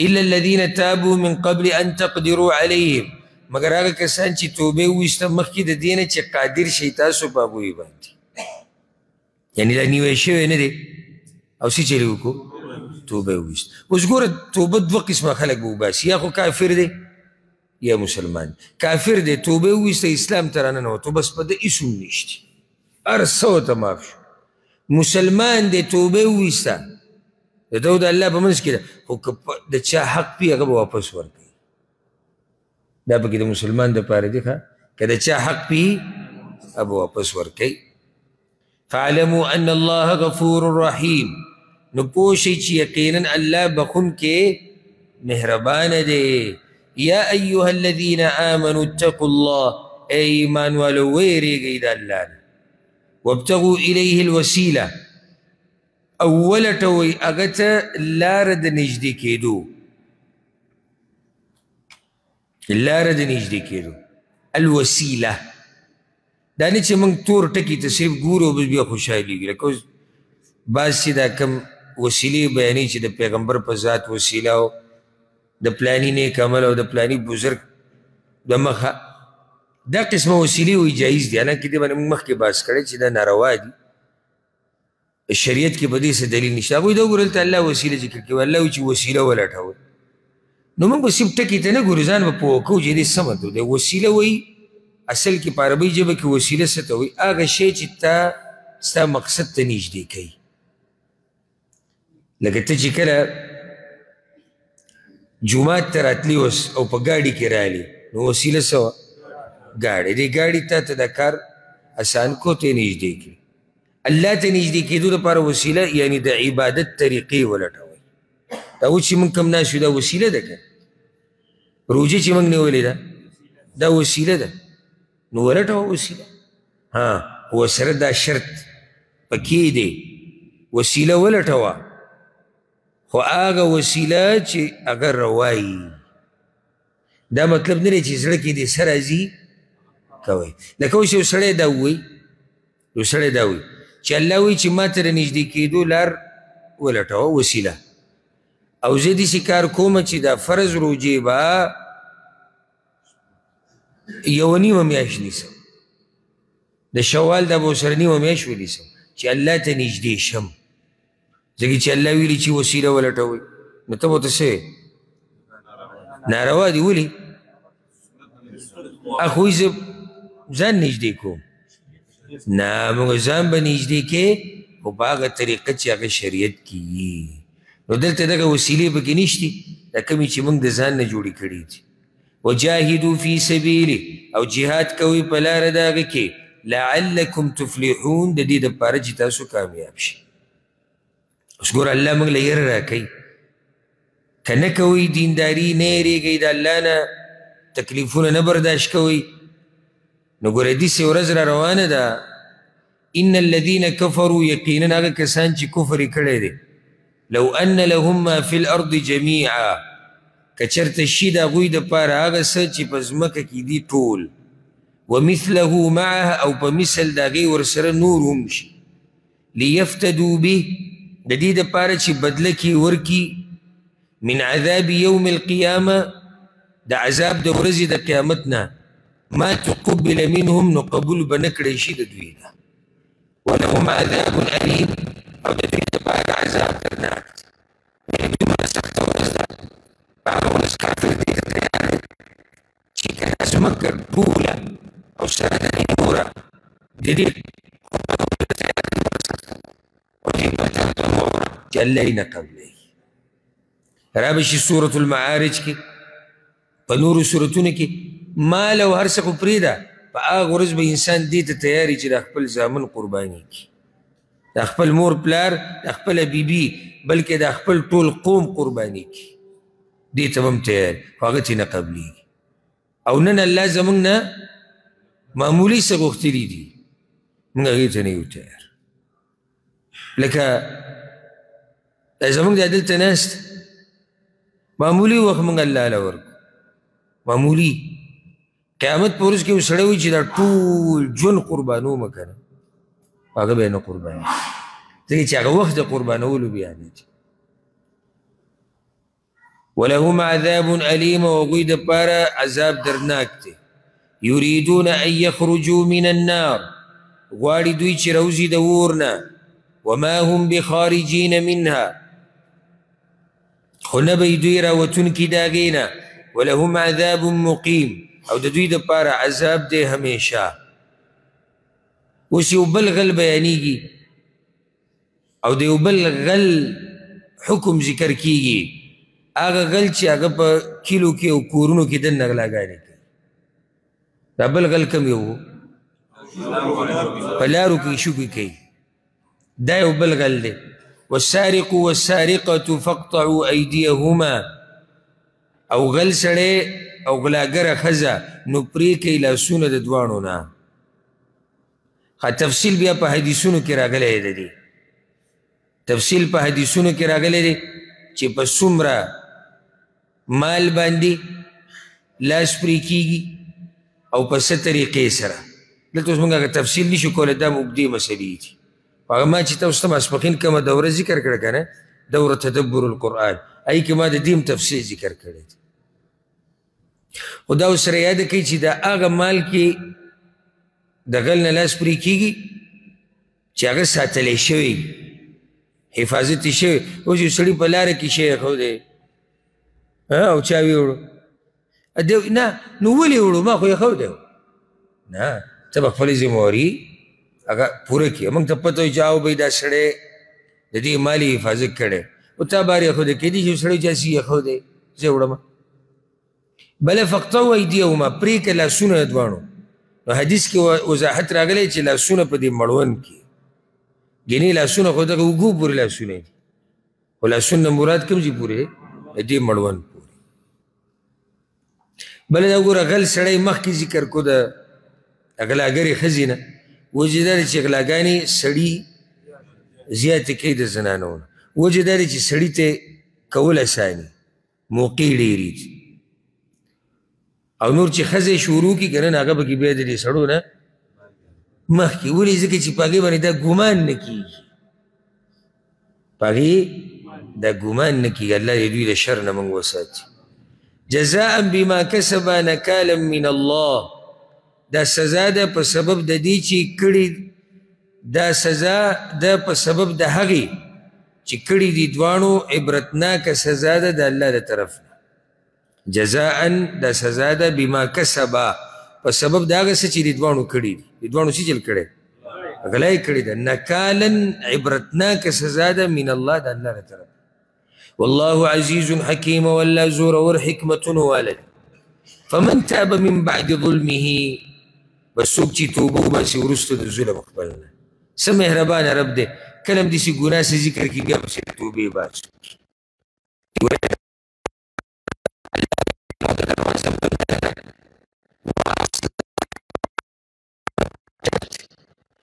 إلا الذين تابوا من قبل أن تقدروا عليهم، مګر هغه کسان چې توبه وویسته مخکې د دې نه چې قادر شئ تاسو په هغوی باندې، یعنې دا نیوی شوی نه دی او څه چلې وکړو؟ توبه وویسته. اوس ګوره توبه دوه قسمه خلک به وباسي، یا خو کافر دی یا مسلمان. کافر دی توبه وویسته اسلام ته راننوتو، بس په ده هېڅ هم نشته، هر څه ورته معاف شو. مسلمان دی توبه وویسته، د ده او د الله په منځ کې ده، خو که د چا حق پي هغه به واپس ورکوي. دا پکې د مسلمان دپاره دی، ښه که د چا حق پي هغه به واپس ورکوي. فاعلموا ان الله غفور رحیم، نو پوه شئ چې یقینا الله بخښونکی مهربانه دی. یا ایها الذین آمنوا اتقوا الله، ای ایمان والو ویرېږئ د الله نه. وابتغوا الیه الوسیله، او ولټوئ هغه ته لاره د نږدې کېدو، لاره د نږدې کېدو، الوسیله. دا نه چې موږ تور ټکي ته صرف ګورو او بس بیا خوشحالېږو، لکه اوس بعض چې دا کوم وسیلې بیانوي چې د پیغمبر په ذات وسیله او د پلاني نیک عمل او د پلاني بزرګ د مخه، دا قسمه وسیلې وایي جایز دي، حالانکه دې باندې موږ مخکې بحث کړی چې دا ناروا دي، شریعت کې په دې څه دلیل نشته. هغوی دا وګوره دلته الله وسیله ذکر کوي، الله وایي چې وسیله ولټوئ. نو موږ به صرف ټکي ته نه ګورو، ځان به پوه کوو چې دې څه مطلب دی. وسیله وایي اصل کې په عربۍ ژبه کې وسیله څه ته وایي؟ هغه شی چې تا ستا مقصد ته نږدې کوي. لکه ته چې کله جومات ته راتلې اوس او په ګاډي کې رالې، نو وسیله څه وه؟ ګاډی. دې ګاډي تا ته دا کار اسان کو، ته نږدې کړي. الله ته نږدې کېدو لپاره وسیله یعنې د عبادت طریقې ولټوئ. دا اوس چې موږ کوم ناست یو دا وسیله ده که روژه چې موږ نیولې ده دا وسیله ده، نو ولټوه وسیله. ها ورسره دا شرط پکې دی، وسیله ولټوه خو هغه وسیله چې هغه روایي. دا مطلب نه دی چې زړه کې دې څه راځي کوئ. لکه اوس یو سړی دا ووایي، یو سړی دا ووایي چې الله وایي چې ما ته د نږدې کېدو لار ولټوه وسیله، او زه داسې کار کوم چې دا فرض روژې به یوه نیمه میاشت نیسم، د شوال دا به ورسره نیمه میاشت ونیسم چې الله ته نږدې شم. ځکه چې الله ویلي چې وسیله ولټوئ، نو ته به ورته څه وایې؟ ناروا دي. ولې؟ اخ وایي زه ځان نږدې کوم. نه، موږ ځان به نږدې کې خو په هغه طریقه چې هغه شریعت کې وي. نو دلته دغه وسیلې پکې نشتي، دا کومې چې موږ د ځان نه جوړې کړي دي. وجاهدوا فی سبیله، او جهاد کوئ په لاره د هغه کې، لعلکم تفلحون، د دې دپاره چې تاسو کامیاب شئ. اوس ګوره الله موږ له یره راکوي، که نه کوئ دینداري، نه یېرېږئ د الله نه، تکلیفونه نه برداشت کوئ، نو ګوره داسې ورځ را روانه ده. ان الذین کفروا، یقینا هغه کسان چې کفر یې کړی دی، لو ان لهم ما فی الارض جمیعا، که چېرته شي د هغوی دپاره هغه څه چې په ځمکه کې دي ټول، ومثله معه، او په مثل د هغې ورسره نور هم شي، لیفتدو به، د دې دپاره چې بدله کې ورکي من عذاب یوم القیامه، د عذاب د ورځې د قیامت نه، ما تقبل منهم، نو قبول به نه کړی شي د دوی نه. ولهم عذاب الیم، او د دوی دپاره عذاب دردناک دی. یعنې دومره سخته ورځ ده، په هغه ورځ کافر دې ته تیار دی چې که دا ځمکه ټوله او سره د دې نوره د دې او دې بل ته وره چې الله یې نه قبلوي. را به شي سورة المعارج کې، په نورو سورتونو کې مال او هر څه خو پرېږده، په هغه ورځ به انسان دې ته تیار وي چې د خپل زامن قرباني کړي، د خپل مور پلار، د خپله بیبي، بلکې د خپل ټول قوم قرباني کړي، دې ته به هم تیار، خو هغه ترې نه قبلېږي. او نن الله زموږ نه معمولي څه غوښتلي دي، موږ هغې ته نه یو تیار. لکه زموږ دا دلته ناست معمولي وخت موږ الله له ورکړو، معمولي. قیامت په ورځ کې یو سړی وایي چې دا ټول ژوند قربانومه که نه، هغه به یې نه قربانوي، ځکه چې هغه وخت د قربانولو بیا نه دی. ولهم عذاب الیم، او هغوی دپاره عذاب دردناک دی. یریدون ان یخرجوا من النار، غواړي دوی چې راوځي د اور نه، وما هم بخارجین منها، خو نه به یې دوی راوتونکي د هغې نه. ولهم عذاب مقیم، او د دوی دپاره عذاب دی همیشه. اوس یو بل غل بیانېږي او د یو بل غل حکم ذکر کیږي، هغه غل چې هغه په کلیو کې او کورونو کې دننه غلاګانې کوي. دا بل غل کوم یو؟ په لارو کې شوکې کوي، دا یو بل غل دی. والسارق والسارقة فاقطعوا أيديهما، او غل سړی او غلاګره ښځه نو پرې کوي لاسونه د دواړو نه. ښه تفصیل بیا په حدیثونو کې راغلی دی، تفصیل په حدیثونو کې راغلی دی چې په څومره مال باندې لاس پرې کېږي او په څه طریقې سره. دلته اوس موږ هغه تفصیل نشو کولی، دا اوږدې مسلې دي. هغه ما چې تاسو ته ماسپښین کومه دوره ذکر کړه که نه، دوره تدبر القرآن، هغې کې ما د دې هم تفصیل ذکر کړی دی. خو دا ورسره یاده کړئ چې د هغه مال کې د غل نه لاس پرې کېږي چې هغه ساتلی شوی، حفاظت یې شوی. اوس یو سړي په لاره کې شی ایښودی او چا ویوړو، نه نو ولې وړو، ما خو یې ښودی. نه، ته به خپلې ذمهواري هغه پوره کړې. موږ ته پته وي چې او به دا سړی د دې مال یې حفاظت کړی، او تا بار یې ښودی، کېدای شي سړی چې هسې یې ښودی، زه یې وړم. بله فقطعوا ایدیهما، پرې کړه لاسونه د دواړو. نو حدیث کې وضاحت راغلی چې لاسونه په دې مړوند کې، ګنې لاسونه خو دغه اوږو پورې لاسونه دي، خو لاسونه مراد کوم ځای پورې؟ د دې مړوند پورې. بله دا وګوره غل سړی مخکې ذکر کو د غلاګرې ښځې نه، وجه دا ده چې غلاګانې سړي زیاتې کوي د زنانو نه، وجه دا ده چې سړي ته کول اساني، موقع ډېرې دي. او نور چې ښځې شروع کړي که نه، هغه پکې بیا د دې سړو نه مخکې. ولې؟ ځکه چې په هغې باندې دا ګمان نه کېږي، په هغې دا ګمان نه کېږي. الله دې دوی له شر نه موږ وساتي. جزاء بما کسبا نکالا من الله، دا سزا ده په سبب د دې چې کړي، دا سزا ده په سبب د هغې چې کړي دي دواړو، عبرتناکه سزا ده د الله د طرف نه. جزاء دا سزا ده بما کسبا، په سبب د هغه څه چې دي دواړو کړي دي، دي دواړو څه چل کړی؟ غلا یې کړې ده. نکالا عبرتناکه سزا ده من الله، د الله له طرف. والله عزیز حکیم، والله زورور حکمتونو والا دی. فمن تاب من بعد ظلمه، بس څوک چې توبه وباسي وروسته د ظلم خپل نه، څه مهربانه رب دی، کله هم داسې ګناه څه ذکر کړي بیا پسې د توبې باسو.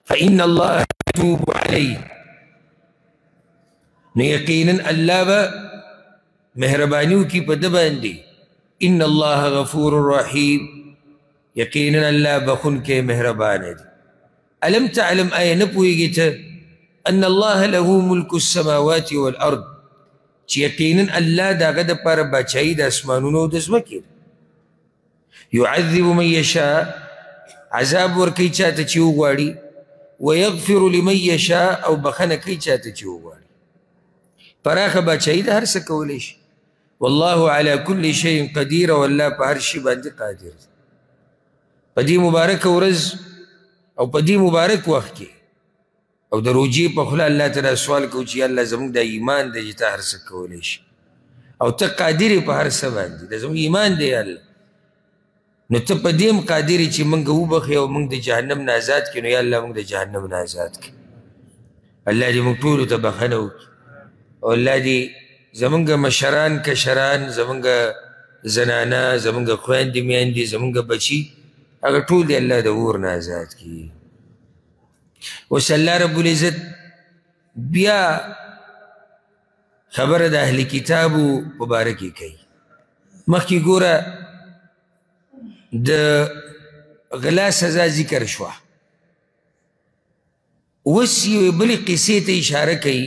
فإن الله يتوب عليه، نو یقینا الله به مهرباني وکړي په ده باندې. إن الله غفور رحیم، یقینا الله بخونکی مهربانه دی. ألم تعلم، آیا نه پوهېږې ته ان الله له ملک السماوات والارض، چې یقینا الله د هغه دپاره باچایي د اسمانونو او د ځمکې ده. يعذب من یشاء، عذاب ورکوي چاته چې وغواړي، ویغفر لمن یشاء، او بخښنه کوي چاته چې وغواړي. پراخه باچایي ده، هر څه کولی شي. والله على كل شيء قدیر، او الله په هر شي باندې قادر دی. په دې مبارکه ورځ او په دې مبارک وخت کې او د روژې په خوله الله ته دا سوال کوو چې یا الله زموږ دا ایمان دی چې ته هر څه کولی شي او ته قادر یې په هر څه باندې، دا زموږ ایمان دی یا الله، نو ته په دې هم قادر یې چې موږ وبخښې او موږ د جهنم نه ازاد کړې. نو یا الله موږ د جهنم نه ازاد کړې. الله دې موږ ټولو ته بخښنه وکړي، او الله دې زموږ مشران کشران، زموږ زنانه، زموږ خویندې میندې، زموږ بچي، هغه ټول دې الله د اور نه ازاد کړي. اوس الله رب العزت بیا خبره د اهل کتابو په باره کې کوي. مخکې ګوره د غلا سزا ذکر شوه، اوس یوې بلې قصې ته اشاره کوي،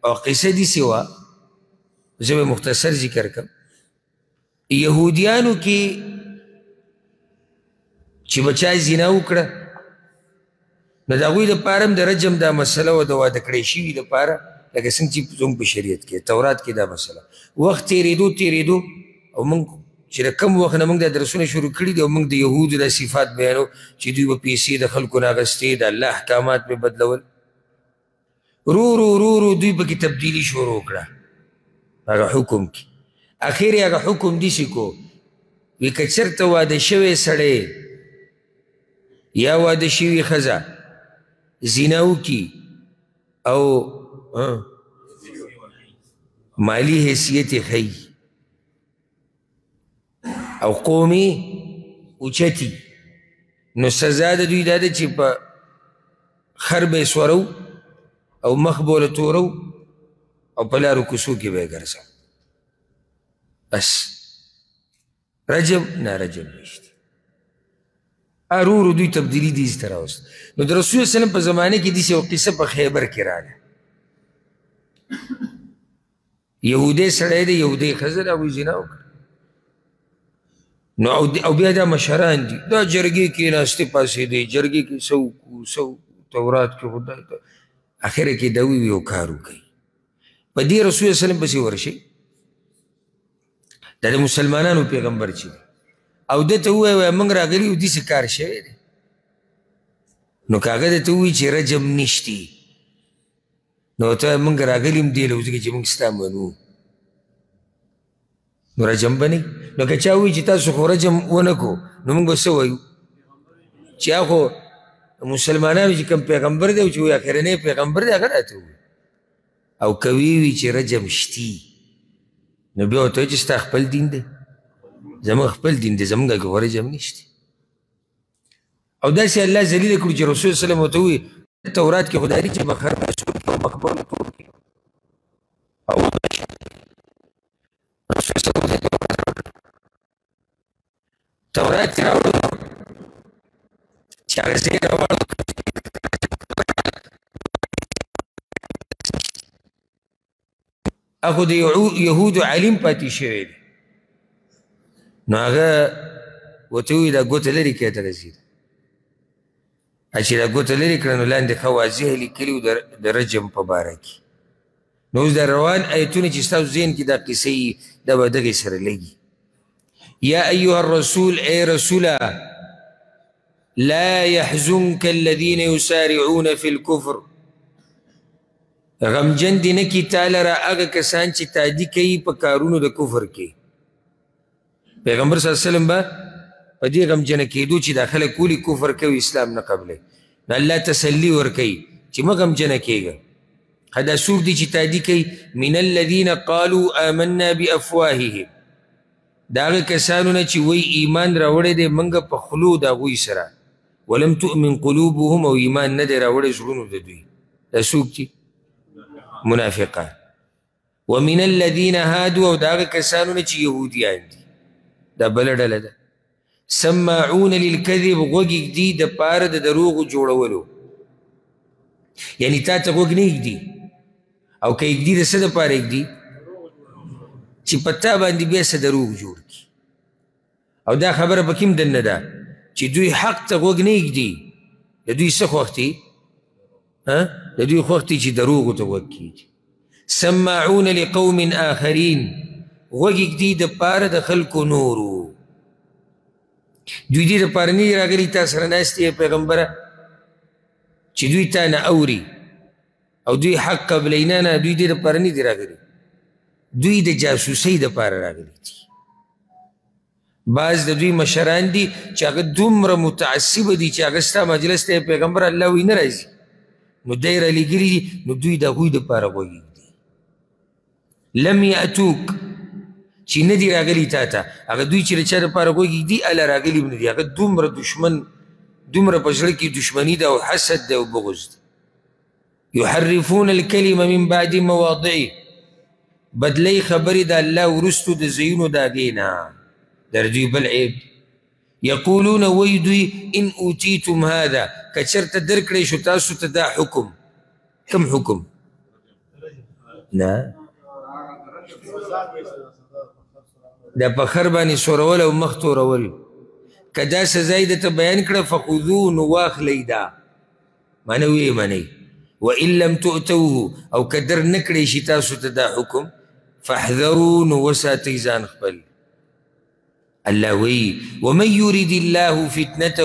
او قصه داسې وه، زه به مختصر ذکر کړم. یهودیانو کې چې به چا زنا وکړه نو د هغوی دپاره هم د رجم دا مسله وه، د واده کړی شوي دپاره، لکه څنګه چې زموږ په شریعت کې تورات کې دا مسله وخت تېرېدو تېرېدو، او موږ چې د کم وخت نه موږ دا درسونه شروع کړي دي، او موږ د یهودو دا صفات بیانو چې دوی به پیسې د خلکو نه اخیستې، د الله احکامات به بدلول، رو رو رو رو دوی پکې تبدیلي شروع کړه هغه حکم کې. اخر یې هغه حکم داسې کو، وي که چېرته واده شوی سړی یا واده شوي ښځه زنا وکړي او مالي حیثیت یې ښیي او قوم یې اوچتي، نو سزا د دوی دا ده چې په خر به یې سورو او مخ به ورله تورو او په لارو کوڅو کې به یې ګرځو. بس رجم نه رجم نشته. ارورو دوی تبدیلی دې ته راوست. نو د رسول الله په زمانه کې داسې یو قصه په خیبر کې راغله. یهودی سړی دی، یهودی ښځه ده، هغوی زنا وکړه. نو او بیا دا مشران دي، دا جرګې کېناستې پاڅېدې، جرګې کې څه وکړو څه وکړو، تورات کې خدای ته اخره کې دا وي یو کار وکړي. په دې رسول الله وسلم پسې ورشي، دا د مسلمانانو پیغمبر چې دی، او ده ته ووایه وایه موږ راغلي یو داسې کار شوی دی. نو که هغه ده ته ووایي چې رجم نشتي، نو ته موږ راغلي هم دې له ځکه چې موږ ستا منو، نو رجم به نه. نو که چا ووایي چې تاسو خو رجم ونه کړو، نو موږ به څه وایو؟ چې هغه خو مسلمانانو چې کوم پیغمبر دی او چې وایي اخرنی پیغمبر دی، هغه راته ووایي. او که ویې چې رجم شتي، نو بیا ورته وایي چې ستا خپل دین دی، زموږ خپل دین دی، زموږ کې خو رجم نشته. او داسې الله ذلیله کړو چې رسول صلی الله علیه وسلم ورته ووایي تورات کې خو دا دي چې به خر به سور کړي او مخ به ورته تور کړي. او رسول صلی الله علیه وسلم تورات یې راوړو چې هغه ځای راوړو، هغه د یهودو عالم پاتې شوی دی. نو هغه ورته ووایي دا ګوته لرې کړه ته رسېده. چې دا ګوته لرې کړه نو لاندې ښه واضح لیکلي وو د رجم په باره کې. نو اوس دا روان ایتونه چې ستاسو ذهن کې دا قصې وي، دا به دغې سره لګي. یا ایها الرسول، ای رسوله، لا يحزنك الذين يسارعون في الكفر، غمجن دې نه کړي تا لره هغه کسان چې تعدي کوي په کارونو د کفر کې. پیغمبر صلی الله علیه وسلم به په دې غمجنه کېدو چې دا خلک ولې کفر کوي، اسلام نه قبلوي. نو الله تسلي ورکوي چې مه غمجنه کېږه. دا څوک دي چې تعدي کوي؟ من الذین قالوا آمنا بأفواههم، د هغه کسانو نه چې وایي ایمان راوړی دی موږ په خولو د هغوی سره، ولم تؤمن قلوبهم، او ایمان نه دی راوړی زړونو د دوی. دا څوک دي؟ منافقان. ومن الذین هادوا، او د هغه کسانو نه چې یهودیان دي، دا بله ډله ده. سماعون للکذب، غوږ ږدي دپاره د دروغو جوړولو. یعنی تا ته غوږ نه ږدي، او که ږدي د څه دپاره ږدي؟ چې په تا باندې بیا څه دروغ جوړ کړي. او دا خبره په کوم دننه ده چې دوی حق ته غوږ نه ږدي، د دوی څه خوښ دي؟ د دوی خوښ دي چې دروغو ته غوږ کښېږدي. سماعون لقوم آخرین، غوږ ږدي دپاره د خلکو نورو. دوی دې دپاره نه دي راغلي تا سره ناست یې پیغمبره چې دوی تا نه اوري او دوی حق قبلوي، نه نه، دوی دې دپاره نه دي راغلي، دوی د جاسوسۍ دپاره راغلي دي. بعض د دوی مشران دي چې هغه دومره متعصبه دي چې هغه ستا مجلس ته پیغمبر الله وایي نه راځي، نو دی رالیږلي دي، نو دوی د هغوی دپاره غوږ ږدي. لم یأتوک، چې نه دي راغلي تا ته، هغه دوی چې د چا دپاره غوږ ږدي هله راغلي هم نه دي. هغه دومره دشمن، دومره په زړه کې دشمني ده او حسد ده او بغض ده. یحرفون الکلمة من بعد مواضعه، بدلی خبرې د الله وروستو د ځایونو د هغې نه، در دوی بل عیب. یقولون، وایي دوی ان اوتیتم هذا، که چېرته درکړی شو تاسو ته دا حکم. کوم حکم؟ نه، دا په خر باندې سورول او مخ تورول. که دا سزا یې درته بیان کړه فخذوه، نو واخلئ دا، معنی ویې منئ. وإن لم تؤتوه، او که در نه کړی شي تاسو ته دا حکم، فاحذروا، نو وساتئ ځان خپل. الله وایي ومن یرید الله فتنته،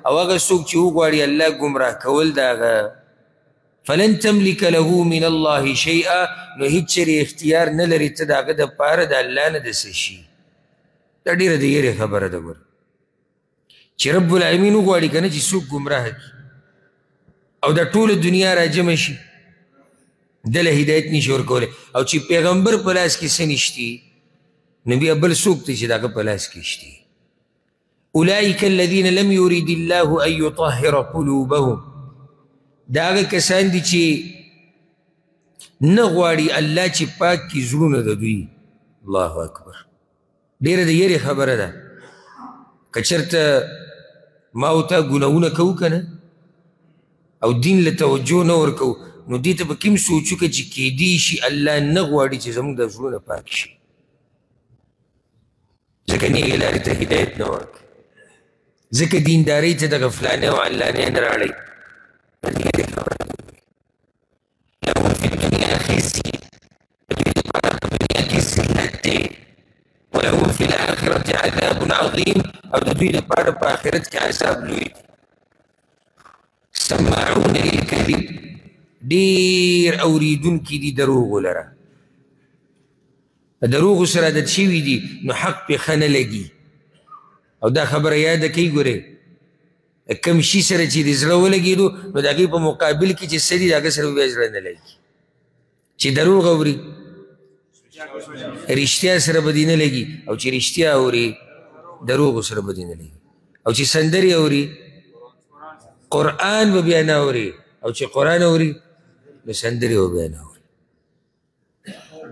او هغه څوک چې وغواړي الله ګمراه کول د هغه، فلن تملک له من الله شیئا، نو هیڅ چېرې اختیار نه لري ته د هغه دپاره د الله نه د څه شي. دا ډېره د یرې خبره ده ګوره، چې رب العالمین وغواړي که نه چې څوک ګمراه کړي او دا ټوله دنیا راجمع شي، ده له هدایت نشي ورکولی. او چې پیغمبر په لاس کې څه نشتي، نو بیا بل څوک دی چې د هغه په لاس کې شتي. اولئک الذین لم یرید الله ان یطهر قلوبهم، دا هغه کسان دي چې نه غواړي الله چې پاک کړي زړونه د دوی. الله اکبر، ډېره د یرې خبره ده. که چېرته ما او تا ګناهونه کوو که نه، او دین له توجه نه ورکوو، نو دې ته به کوم سوچ وکړه چې کیدی شي الله نه غواړي چې زموږ د زړونه پاک شي، ځکه نیغې لارې ته هدایت نه ورکوي، ځکه دیندارۍ ته دغه فلانې او علانې نه راړوي. لهم فی الدنیا خزي، د دوی دپاره په دنیا کې ذلت دی، ولهم فی الآخرة عذاب عظیم، او د دوی دپاره په آخرت کې عذاب لوی دی. سماعون للکذب، ډېر اورېدونکي دي دروغو لره، دروغو سره عادت شوي دي، نو حق پې ښه نه لګي. او دا خبره یاده کوي ګورې، کم شي سره چې د زړه ولګېدو، نو د هغې په مقابل کې چې څه دي د هغه سره بیا زړه نه لګي. چې دروغ اوري رښتیا سره به دې نه لګي، او چې رښتیا اوري دروغو سره به دې نه لګي، او چې سندرې اوري قرآن به بیا نه اوري، او چې قرآن اوري نو سندرې به بیا نه اوري.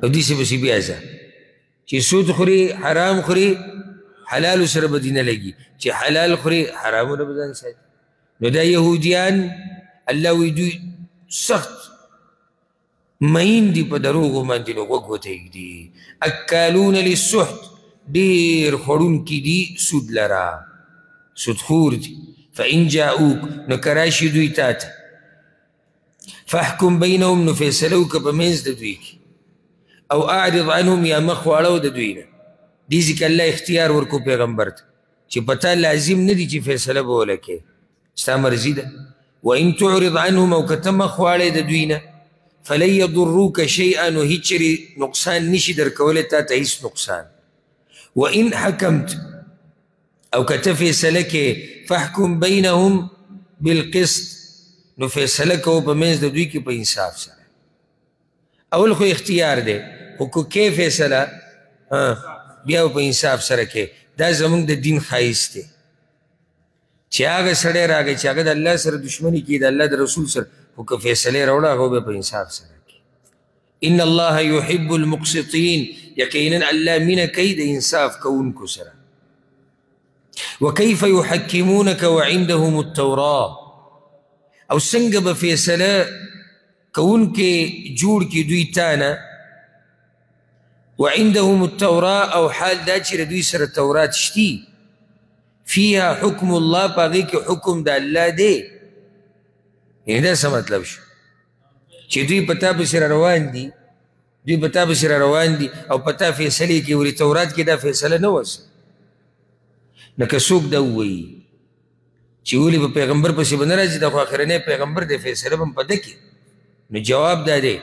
او داسې پسې بیا ځه چې سود خوري حرام خوري حلالو سره به دې نه لګي، چې حلال خوري حرامو نه به ځان ساتي. نو دا یهودیان الله وایي دوی سخت مین دي په دروغو باندې، نو غوږ ورته ږدي. اکالون للسحت، ډېر خوړونکي دي سود لره، سودخور دي. فإن جاءوک، نو که راشي دوی تا ته، فاحکم بینهم، نو فیصله وکړه په منځ د دوی کې، او اعرض عنهم، یا مخ واړوه د دوی نه. دې ځکه الله اختیار ورکو پیغمبر ته چې په تا لازم نه دي چې فیصله به ولکې، ستا مرضي ده. وإن تعرض عنهم، او که ته مخ واړې د دوی نه، فلن یضروک شیئا، نو هیڅ چېرې نقصان نشي درکولی تا ته هیڅ نقصان. وإن حکمت، او که ته فیصله کې، فاحکم بینهم بالقسط، نو فیصله کوه په منځ د دوی کې په انصاف سره. اول خو اختیار دی، خو که کې فیصله بیا په انصاف سره کې. دا زموږ د دین ښایست دی چې هغه سړی راغی چې هغه د الله سره دښمني کوي، د الله د رسول سره، خو که فیصله یې راوړه هغه بیا په انصاف سره کوي. ان الله يحب المقسطین، یقینا الله مینه کوي د انصاف کوونکو سره. وكيف يحكمونك وعندهم التوراة، او څنګه به فیصله کوونکې جوړ کړي دوی تا نه؟ وعندهم التوراة، او حال دا چې د دوی سره تورات شتي، فيها حکم الله، په هغې کې حکم د الله دی. یعنې دا څه مطلب شو؟ چې دوی په تا پسې را روان دي، دوی په تا پسې را روان دي او په تا فیصلې کوي، ولې تورات کې دا فیصله نه وه. نو که څوک دا ووایي چې ولې په پیغمبر پسې به نه راځي، دا خو اخرنی پیغمبر دی، فیصله به هم په ده کې، نو جواب دا دی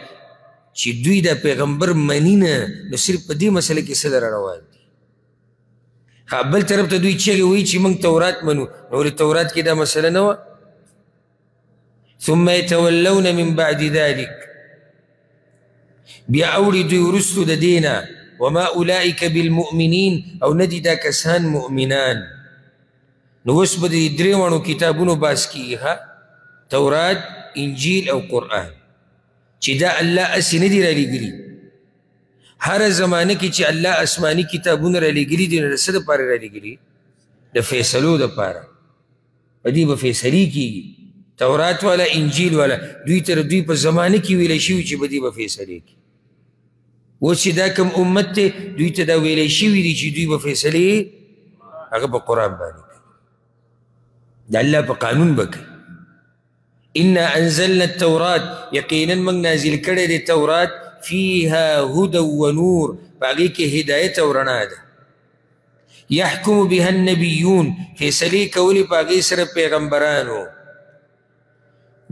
چې دوی دا پیغمبر مني نه، نو صرف په دې مسله کې څه در روان دي. بل طرف ته دوی چغې وایي چې موږ تورات منو، نو ولې تورات کې دا مسله نه وه؟ ثم يتولون من بعد ذلك، بیا اوړي دوی وروستو د دې نه، وما اولئک بالمؤمنین، او نه دي دا کسان مؤمنان. نو اوس به د دې درې واړو کتابونو بحث کېږي، ښه، تورات، انجیل او قرآن، چې دا الله هسې نه دي رالیږلي. هره زمانه کې چې الله آسماني کتابونه رالیږلي دي، نو د څه دپاره رالیږلي؟ د فیصلو دپاره. په دې به فیصلې کېږي. تورات والا، انجیل والا، دوی ته دوی په زمانه کې ویلی شوي چې په دې به فیصلې کوي. اوس چې دا کوم امت دی، دوی ته دا ویلی شوي دي چې دوی به فیصلې هغه په قرآن باندې کوي، د الله په قانون به کوي. انا انزلنا التورات، یقینا موږ نازل کړی دی تورات، فيها هدى ونور، په هغې کې هدایت او رڼا ده. يحكم بها النبيون، فیصلې کولې په هغې سره پیغمبرانو.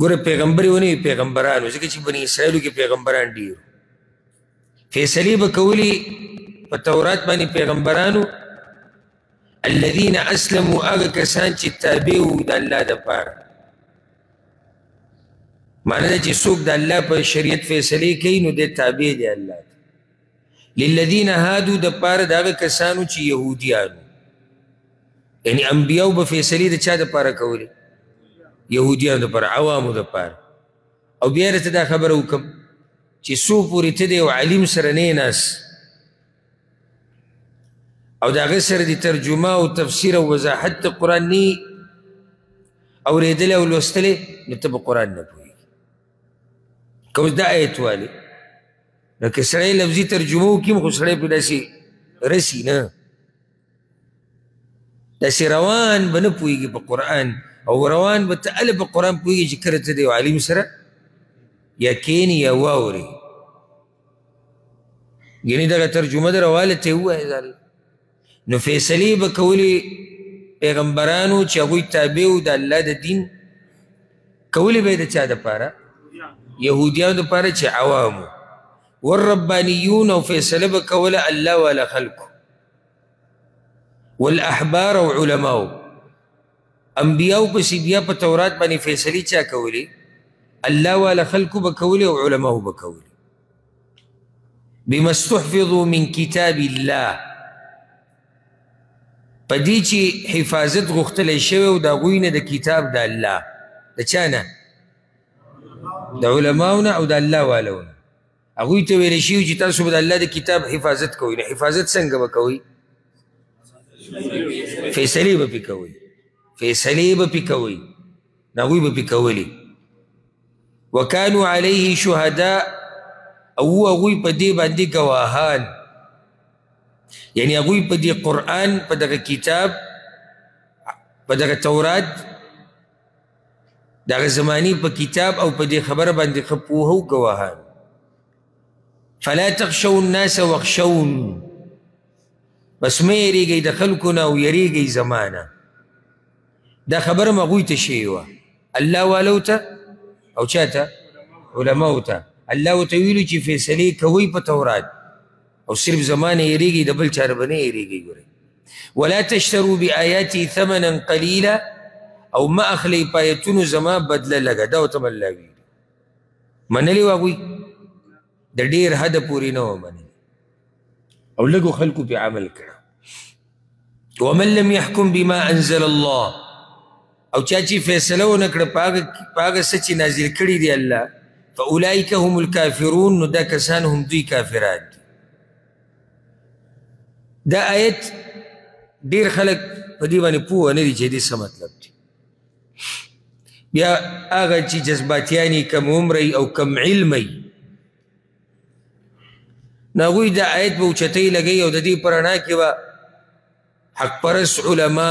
ګوره پیغمبر یې ونه وي، پیغمبرانو، ځکه چې بني اسرائیلو کې پیغمبران ډېر. فیصلې به کولې په تورات باندې پیغمبرانو، الذین اسلموا، هغه کسان چې تابع وو د الله دپاره. معنی دا چې څوک د الله په شریعت فیصلې کوي نو دی تابع دی الله ته. للذین هادو، دپاره د هغه کسانو چې یهودیانو، یعنې انبیاو به فیصلې د چا دپاره کولې؟ یهودیانو دپاره، عوامو دپاره. او بیا راته دا خبره وکړم چې څو پورې ته د یو عالم سره نه ناست او د هغه سره د ترجمه او تفسیر او وضاحت د قرآن نه اورېدلی او لوستلی، نو ته به قرآن نه پوهېږې. که اوس دا آیت والې، نو که سړی لفظي ترجمه وکړي خو سړی پرې داسې رسي نه، داسې روان به نه پوهېږي په قرآن، او روان به ته هله په قرآن پوهېږي چې کله ته د یو عالم سره یا کښېنې یا واورې. یعنې دغه ترجمه د رواله ته ووایه. نو فیصلې به کولې پیغمبرانو چې هغوی تابع وو د الله د دین، کولې به یې د چا دپاره؟ یهودیانو دپاره چې عوام وو. والربانیون، او فیصله به کوله الله والا خلکو، والاحبار او علماو. انبیاو پسې بیا په تورات باندې فیصلې چا کولې؟ الله والا خلکو به کولې او علماو به کولې. بما استحفظوا من کتاب الله، په دې چې حفاظت غوښتلی شوی او د هغوی نه د کتاب د الله، د چا نه؟ د علماو نه او د الله والو نه. هغوی ته ویلی شوي چې تاسو به د الله د کتاب حفاظت کوئ. نو حفاظت څنګه به کوئ؟ فیصلې به پې کوئ، فیصلې به پې کوئ. نو هغوی به پې کولې. وکانو علیه شهداء، او هغوی په دې باندې ګواهان، یعنې هغوی په دې قرآن، په دغه کتاب، په دغه تورات، دغه زمانې په کتاب او په دې خبره باندې ښه پوهه او ګواهان. فلا تخشوا الناس واخشون، بس مه یېرېږئ د خلکو نه او یېرېږئ زما نه. دا خبره هم هغوی ته شوې وه، الله والو ته او چا ته؟ علماو ته. الله ورته ویلو چې فیصلې کوئ په تورات او صرف زما نه یېرېږئ، د بل چا نه به نه یېرېږئ. ګورئ، ولا تشتروا بآیاتي ثمنا قلیلا، او مه اخلئ په آیتونو زما بدله لږه. دا ورته هم الله ویلي. منلې وه هغوی؟ د ډېر حده پورې نه وه منلې، او لږو خلکو پرې عمل کړه. ومن لم يحكم بما انزل الله، او چا چې فیصله ونه کړه په هغه څه چې نازل کړي دي الله، فاولئک هم الکافرون، نو دا کسان هم دوی کافران دي. دا آیت ډېر خلک په دې باندې پوه نه دي چې دې څه مطلب دی. بیا هغه چې جذباتیان یې کم عمره او کم علمه نو هغوی دا آیت به اوچتۍ لګوي او د دې په رڼا کې به حق پرست علما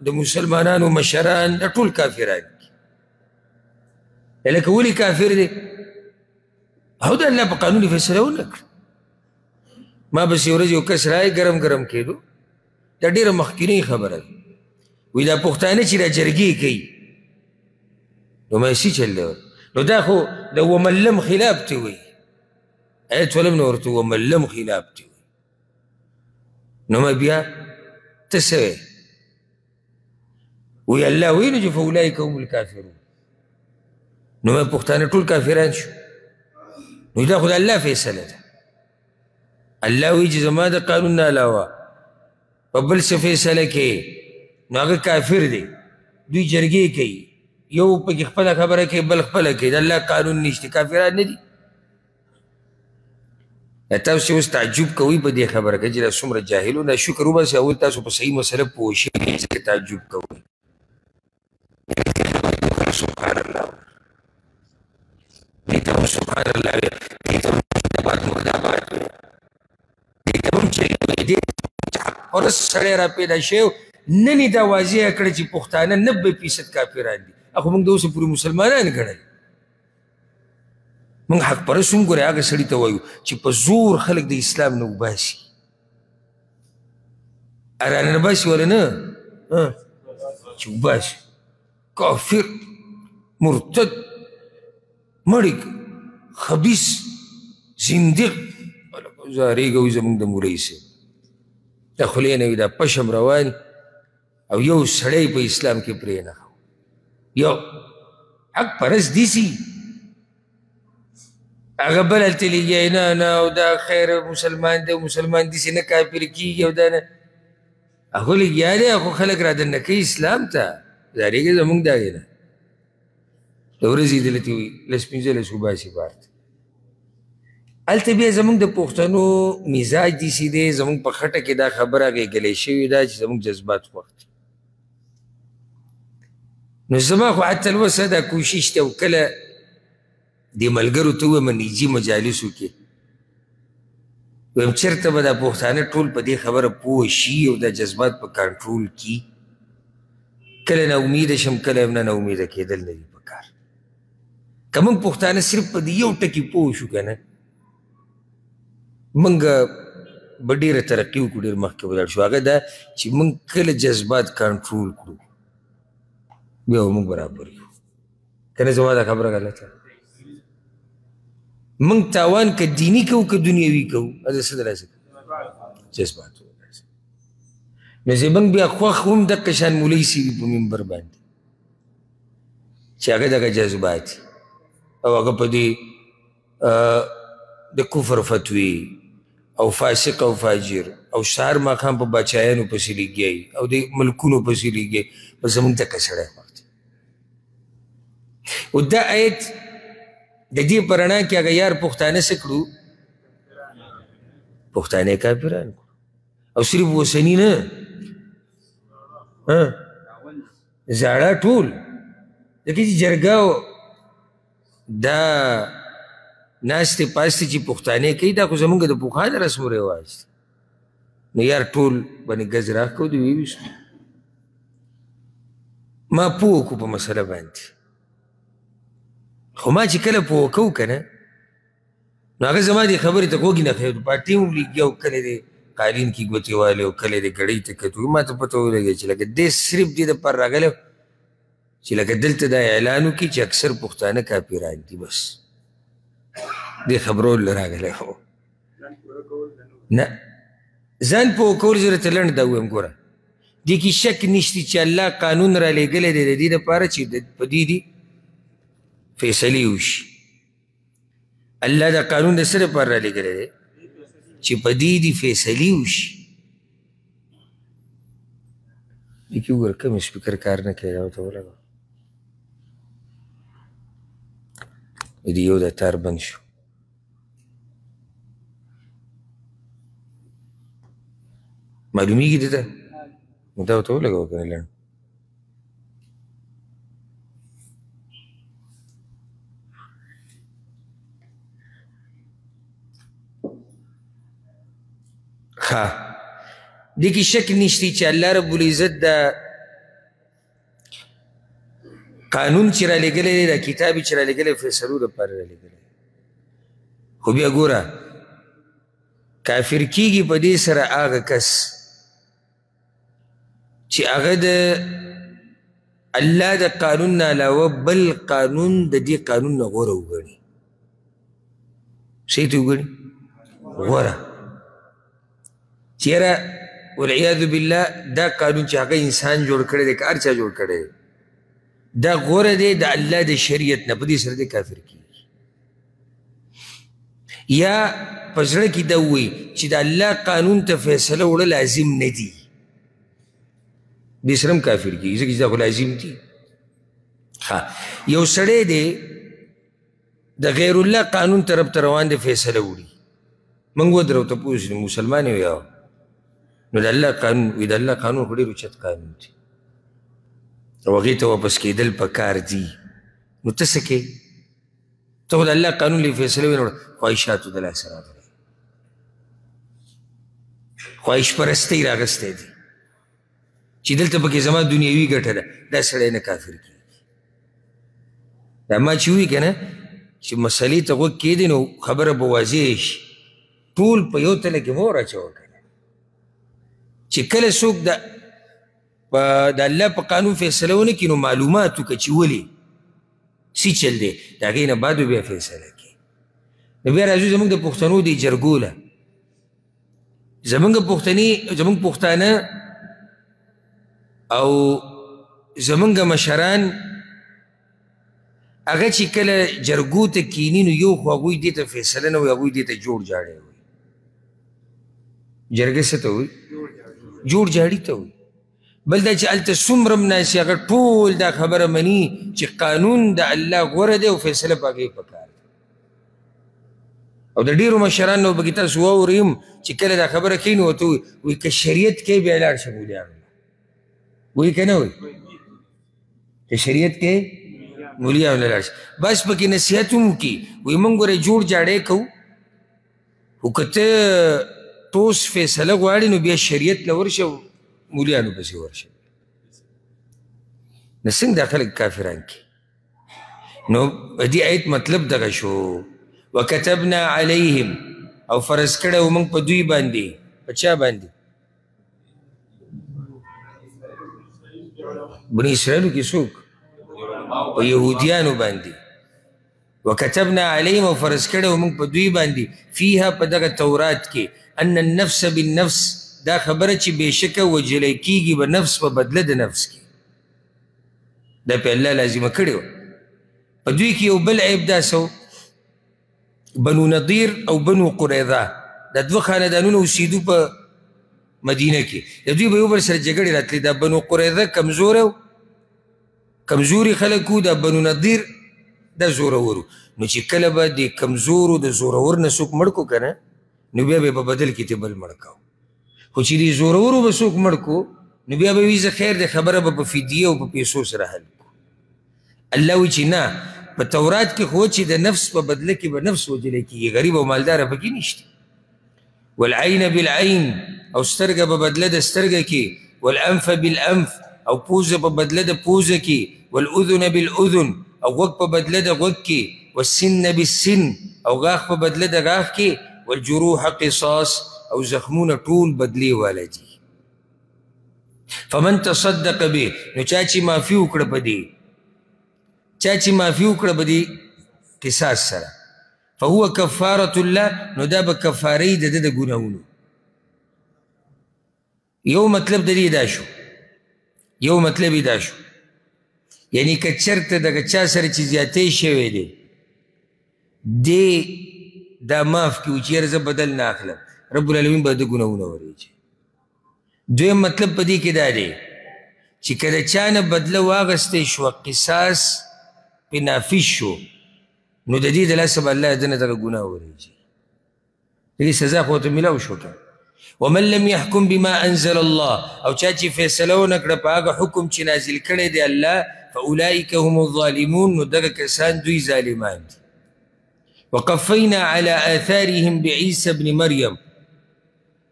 د مسلمانانو مشران دا ټول کافران دي. لکه ولې کافر دی؟ او د الله په قانون یې فیصله ونه کړه. ما پسې یو ورځ یو کس راغی، ګرم ګرم کېدو، دا ډېره مخکینۍ خبره ده. وایي دا پښتانه چې دا جرګې کوي، نو ما یې څه چل دی؟ نو دا خو د وملم خلاف دی وایي، آیت ولم نو ورته وملم خلاف دی وایي. نو ما بیا ته څه وایې؟ وایي الله وایي نو چې فاولئک هم الکافرون. نو ما پښتانه ټول کافران شو. نو دا خو د الله فیصله ده. الله وایي چې زما د قانون نه علاوه په بل څه فیصله کوي نو هغه کافر دی. دوی جرګې کوي، یو پکې خپله خبره کوي بل خپله کوي، د الله قانون نشته، کافران نه دي. تاسو چې اوس تعجب کوئ په دې خبره کې چې دا څومره جاهل وو، دا شکر وباسئ اول تاسو په صحیح مسله پوه شئ، ځکه تعجب کوئ. سبحان الله، دې ته هم سبحان الله وایي، دې ته هم مرداباد مرداباد وایي، دې ته هم چغې وایي، دې ته هم پرست سړی را پیدا شوی. نن یې دا واضح کړه چې پښتانه 90% کافران دي. خو موږ د اوسه پورې مسلمانان ګڼل. موږ حق پرست هم ګورې هغه سړي ته وایو چې په زور خلک د اسلام نه وباسي، رانه نه باسي ولا نه چې وباسي، کافر مرتد مړی خبیث زندیق زارېږه وي زموږ د مولوي صاحب د خولې نه وي دا پشم روان او یو سړی په اسلام کې پرې نه ښو. یو حق پرست دي سي هغه بل هلته لګیا نه نه او دا خیر مسلمان دی، مسلمان دي سي نه کافر کېږي او دا نه، هغه لګیا دی، خو خلک را دننه کوي اسلام ته. زارېږي زموږ د هغې نه د ورځې دلته وي لس پنځلس وباسي بار ته. هلته بیا زموږ د پښتنو مزاج داسې دی، زموږ په خټه کې دا خبره غېږلې شوې ده چې زموږ جذبات خوښ دي. نو زما خو حتی الوسه دا کوشش دی، او کله دې ملګرو ته ووایم نجي مجالسو کې وایم چېرته به دا پښتانه ټول په دې خبره پوه شي او دا جذبات په کنټرول کړي. کله نا امیده شم، کله هم نه نا امیده کېدل نه دي پکار. که موږ پښتانه صرف په دې یو ټکي پوه شو که نه، موږ به ډېره ترقي وکړو، ډېر مخکې به لاړ شو. هغه دا چې موږ کله جذبات کنټرول کړو بیا به موږ برابر یو. که نه زما دا خبره غلطه ده. موږ تاوان که دیني کوو که دنیوي کوو، دا څه د لاسه کوو؟ جذبات. نو زموږ بیا خوښ هم دقه شان مولوي صاحب په منبر باندې چې هغه دغه جذبات او هغه په دې د کفر فتوی او فاسق او فاجر او سهار ماښام په باچایانو پسې لګیایي او د ملکونو پسې لګیایي، بس زموږ دقه سړی خوښ دی. او دا آیت د دې په رڼا کې هغه یار پښتانه څه کړو؟ پښتانه یې کافران کړو. او صرف اوسني نه، زاړه ټول ځکه چې جرګه دا ناستې پاستې چې پښتانه کوي دا خو زموږ د پخوا د رسم و رواج دی. نو یار ټول باندې ګز راښکو دی ویویستو. ما پوه کړو په مسله باندې، خو ما چې کله پوه کوو که نه نو هغه زما دې خبرې ته غوږ نه ښیي. پارټي هم لګیا او کله دې قالین کې ګوتې والې او کله دې ګړۍ ته کتو. ما ته پته ولګېده چې لکه دې صرف دې دپاره راغلی چې لکه دلته دا اعلان وکړي چې اکثر پښتانه کافران دي، بس دې خبرو له راغلی. خو نه ځان پوه کول زه درته لنډ دا ووایم، ګوره دې کې شک نشته چې الله قانون را لېږلی دی د دې دپاره چې په دې دي فیصلې وشي. الله دا قانون د څه دپاره را لېږلی دی؟ چې په دې دي فیصلې وشي. دې کې وګوره کوم سپیکر کار نه کوي، دا ورته ولګوه. دې یو دا تار بند شو. معلومیږي ده ته؟ نو دا ورته ولګوه که نه لنډ. ښه، دې کې شک نشته چې الله رب العزت دا قانون چې رالیږلی دی، دا کتاب یې چې رالیږلی فیصلو دپاره رالیږلی. خو بیا ګوره کافر کیږي په دې سره هغه کس چې هغه د الله د قانون نه علاوه بل قانون د دې قانون نه غوره وګڼي. څه یې وګڼي؟ غوره. چې یاره والعیاذ بالله دا قانون چې هغه انسان جوړ کړی دی، که هر چا جوړ کړی دی، دا غوره دی د الله د شریعت نه، په دې سره دی کافر کیږي. یا په زړه کې دا ووایي چې د الله قانون ته فیصله وړه لازم نه دي، دې سره هم کافر کیږي، ځکه چې دا خو لازم دي. ښه، یو سړی دی د غیر الله قانون طرف ته روان دی، فیصله وړي، موږ ودرو ته پوه شو مسلمان یو، یا نو د الله قانون وي، د الله قانون خو ډېر اوچت قانون دی او هغې ته واپس کېدل پکار دي. نو ته څه کوې؟ ته خو د الله قانون له فیصله وینه وړه، خواهشاتو د لاسه راغلی، خواهش پرستۍ راغستی دی چې دلته پکې زما دنیوي ګټه ده، دا سړی نه کافر کېږي. دا ما چې ووایي که نه چې مسلې ته غوږ کښېږدي نو خبره به واضح شي. ټول په یو تله کې مه وراچوه که نه، چې کله څوک د الله په قانون فیصله ونه کړي نو معلومات وکړه چې ولې څه چل دی، د هغې نه بعد بیا فیصله کوي. نو بیا راځو زموږ د پښتنو دې جرګو له. زموږ پښتني، زموږ پښتانه او زموږ مشران هغه چې کله جرګو ته کیني نو یو خو هغوی دې ته فیصله نه وایي، هغوی دې ته جوړ جاړی وایي. جرګه څه ته وایي؟ جوړ جاړي ته وایي. بل دا چې هلته څومره هم ناست هغه ټول دا خبره مني چې قانون د الله غوره دی او فیصله په هغې پکار ده. او د ډېرو مشرانو به کې تاسو واورئ هم چې کله دا خبره کوي نو ورته وایي که شریعت کوي بیا لاړ شه مولیانو له، وایي که نه وایي؟ که شریعت کوي مولیانو له لاړ شه، بس پکې نصیحت هم وکړي، وایي موږ ګوره جوړ جاړی کوو، خو که ته ټوس فیصله غواړې نو بیا شریعت له ورشه مولیانو پسې ورشه. نو څنګه دا خلک کافران کړي؟ نو دې آیت مطلب دغه شو، وکتبنا علیهم، او فرض کړی و موږ په دوی باندې، په چا باندې؟ بني اسرائیلو کې څوک؟ په یهودیانو باندې. وکتبنا علیهم، او فرض کړی و موږ په دوی باندې، فیها په دغه تورات کې، ان النفس بالنفس، دا خبره چې بېشکه وژلی کېږي به نفس په بدله د نفس کې، دا پې الله لازمه کړې وه. په دوی کې یو بل عیب داسې و، بنو نضیر او بنو قریظه، دا دوه خاندانونه اوسېدو په مدینه کې، د دوی به یو بل سره جګړې راتلې. دا بنو قریظه کمزوری و، کمزوري خلک وو، دا بنو نضیر دا زورور وو. نو چې کله به د کمزورو د زورور نه څوک مړ کړو که نه، نو بیا به یې په بدل کې ترې بل مړ کاوه. خو چې دې زورورو به څوک مړ کړو نو بیا به وي زه خیر دی، خبره به په فدیه او په پیسو سره حل کړو. الله وایي چې نه، په تورات کې خو چې د نفس په بدله کې به نفس وژلی کېږي، غریب او مالداره پکې نشته. والعین بالعین، او سترګه په بدله د سترګه کې، والانف بالانف، او پوزه په بدله د پوزه کې، والاذن بالاذن، او غوږ په بدله د غوږ کې، والسن بالسن، او غاښ په بدله د غاښ کې، والجروح قصاص، او زخمونه ټول بدلې والا دي. فمن تصدق به، نو چا چې معافي وکړه په دې، چا چې معافي وکړه په دې قصاص سره، فهو کفارة الله، نو دا به کفاره وي د ده د ګناهونو. یو مطلب د دې دا شو، یو مطلب یې دا شو، یعنی که چېرته دغه چا سره چې زیاتی شوی دی، دی دا معاف کړي چې یاره زه بدل نه اخلم، رب العالمین به د ګناهونه ورېږي. دویم مطلب په دې کې دا دی چې که د چا نه بدله واخیستی شوه، قصاص پې نافذ شو، نو د دې د لاسه به الله د نه دغه ګناه ورېږي، د دې سزا خو ورته میلاو شوه که. ومن لم يحكم بما انزل الله، او چا چې فیصله ونه کړه په هغه حکم چې نازل کړی دی الله، فاولئک هم الظالمون، نو دغه کسان دوی ظالمان دي. وقفینا على آثارهم بعیسی ابن مریم،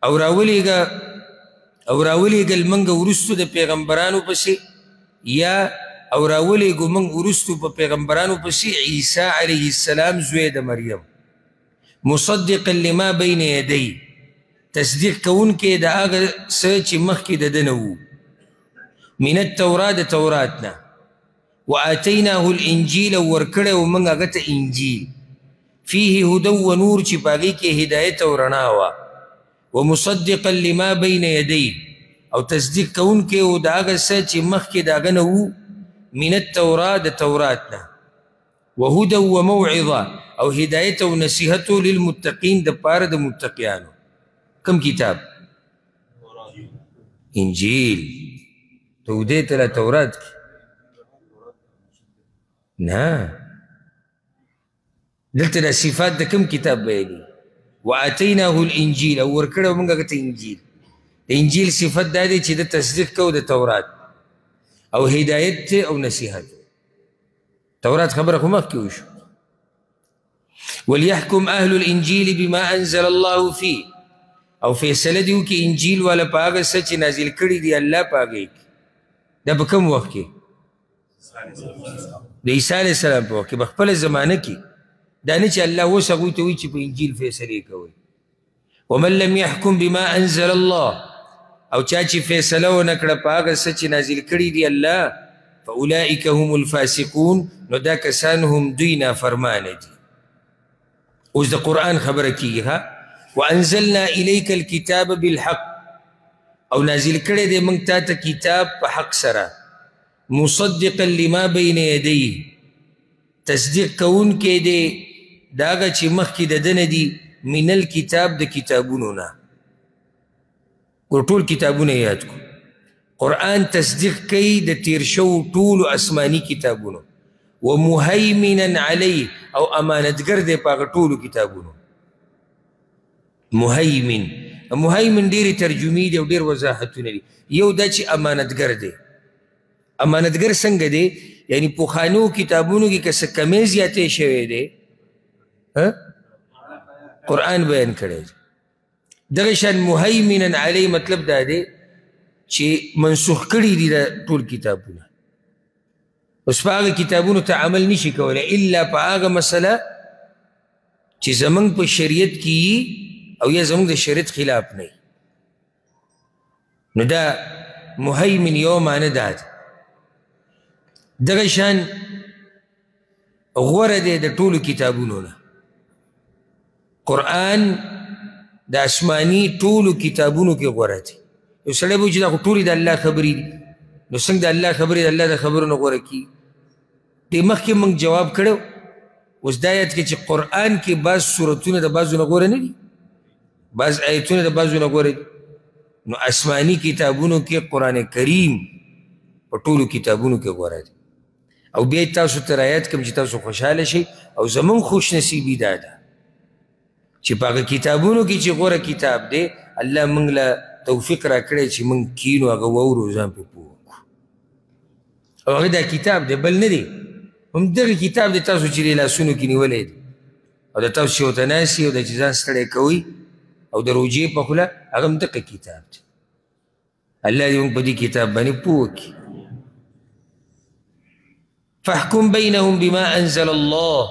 او راولېږل موږ وروستو د پیغمبرانو پسې، یا او راولېږو موږ وروستو په پیغمبرانو پسې عیسی علیه السلام زوی د مریم، مصدقا لما بین یدی، تصدیق کوونکی د هغه څه چې مخکې د ده نه وو، من التورات د تورات نه، وآتیناه الانجیل او ورکړی و موږ هغه ته انجیل، فیه هدی و نور چې په هغې کې هدایت او رڼا وه، ومصدقا لما بین یدی او تصدیق کوونکی و د هغه څه چې مخکې د هغه نه وو، من التورات د تورات نه، وهدى وموعظة او هدایت او نصیحت للمتقین د پاره د متقیانو. کم کتاب؟ انجیل. ته دې ته لا تورات کې نه، دلته دا صفات د کم کتاب بیانوي؟ وآتیناه الانجیل او ورکړی و موږ هغه ته انجیل. د انجیل صفت دا دی چې د تصدیق کو د تورات او هدایت ته او نصیحت. تورات خبره خو مخکې وشو. وليحكم أهل الإنجيل بما أنزل الله فيه او فیصله دې وکړي انجیل والا په هغه څه چې نازل کړي دي الله په هغې کې. دا په کوم وخت کې؟ د عیسی علیه السلام په وخت کې، په خپله زمانه کې. دا نه چې الله اوس هغوی ته وایي چې په انجیل فیصلې کوئ. ومن لم يحكم بما أنزل الله او چا چې فیصله ونه کړه په هغه څه چې نازل کړي دي الله، فأولئک هم الفاسقون، نو دا کسان هم دوی نافرمانه دي. اوس د قرآن خبره کیږي. ها، وأنزلنا إليك الكتاب بالحق او نازل کړی دی موږ تا ته کتاب په حق سره، مصدقا لما بین یدیه، تصدیق کوونکی دی د هغه چې مخکې د ده نه دي، من الکتاب د کتابونو نه. ګور ټول کتابونه یاد کړو. قرآن تصدیق کوي د تیر شوو ټولو آسماني کتابونو، ومهیمنا علیه او امانتګر دی په هغه ټولو کتابونو. مهیمن، مهیمن ډېرې ترجمې دي او ډېر وضاحتونه دي. یو دا چې امانتګر دی. امانتګر څنګه دی؟ یعنی پخوانیو کتابونو کې که څه کمی زیاتی شوی دی، قرآن بیان کړی دی. دغه شان مهیمنا علیه مطلب دا دی چې منسوخ کړي دي دا ټول کتابونه. اوس په هغه کتابونو ته عمل نشي کولی الا په هغه مسله چې زموږ په شریعت کې او یا زموږ د شریعت خلاف نه. نو دا مهیمن یو معنی دا ده. دغه شان غوره دی د ټولو کتابونو نه. قرآن د آسماني ټولو کتابونو کې غوره دی. یو سړی به وایي چې دا خو ټولې د الله خبرې دي، نو څنګه د الله خبرې د الله د خبرو نه غوره کېږي؟ دې مخکې موږ جواب کړی. اوس دا یاد کړئ چې قرآن کې بعض سورتونه د بعضو نه غوره نه دي، بعض آیتونه د بعضو نه غوره دي. نو آسماني کتابونو کې قرآن کریم په ټولو کتابونو کې غوره دی. او بیا تاسو ته رایاد کړم چې تاسو خوشحاله شئ. او زموږ خوش نصیبي دا ده چې په هغه کتابونو کې چې غوره کتاب دی، الله موږ له توفیق راکړی چې موږ کینو هغه واورو، ځان پرې پوه کړو. او هغه دا کتاب دی، بل نه دی. همدغه کتاب دی تاسو چې د لاسونو کې نیولی دی، او د تاسو چې ورته ناست یئ او د چې ځان ستړی کوئ او د روژې په خوله، هغه همدغه کتاب دی. الله دې موږ په دې کتاب باندې پوه کړي. فاحکم بینهم بما انزل الله،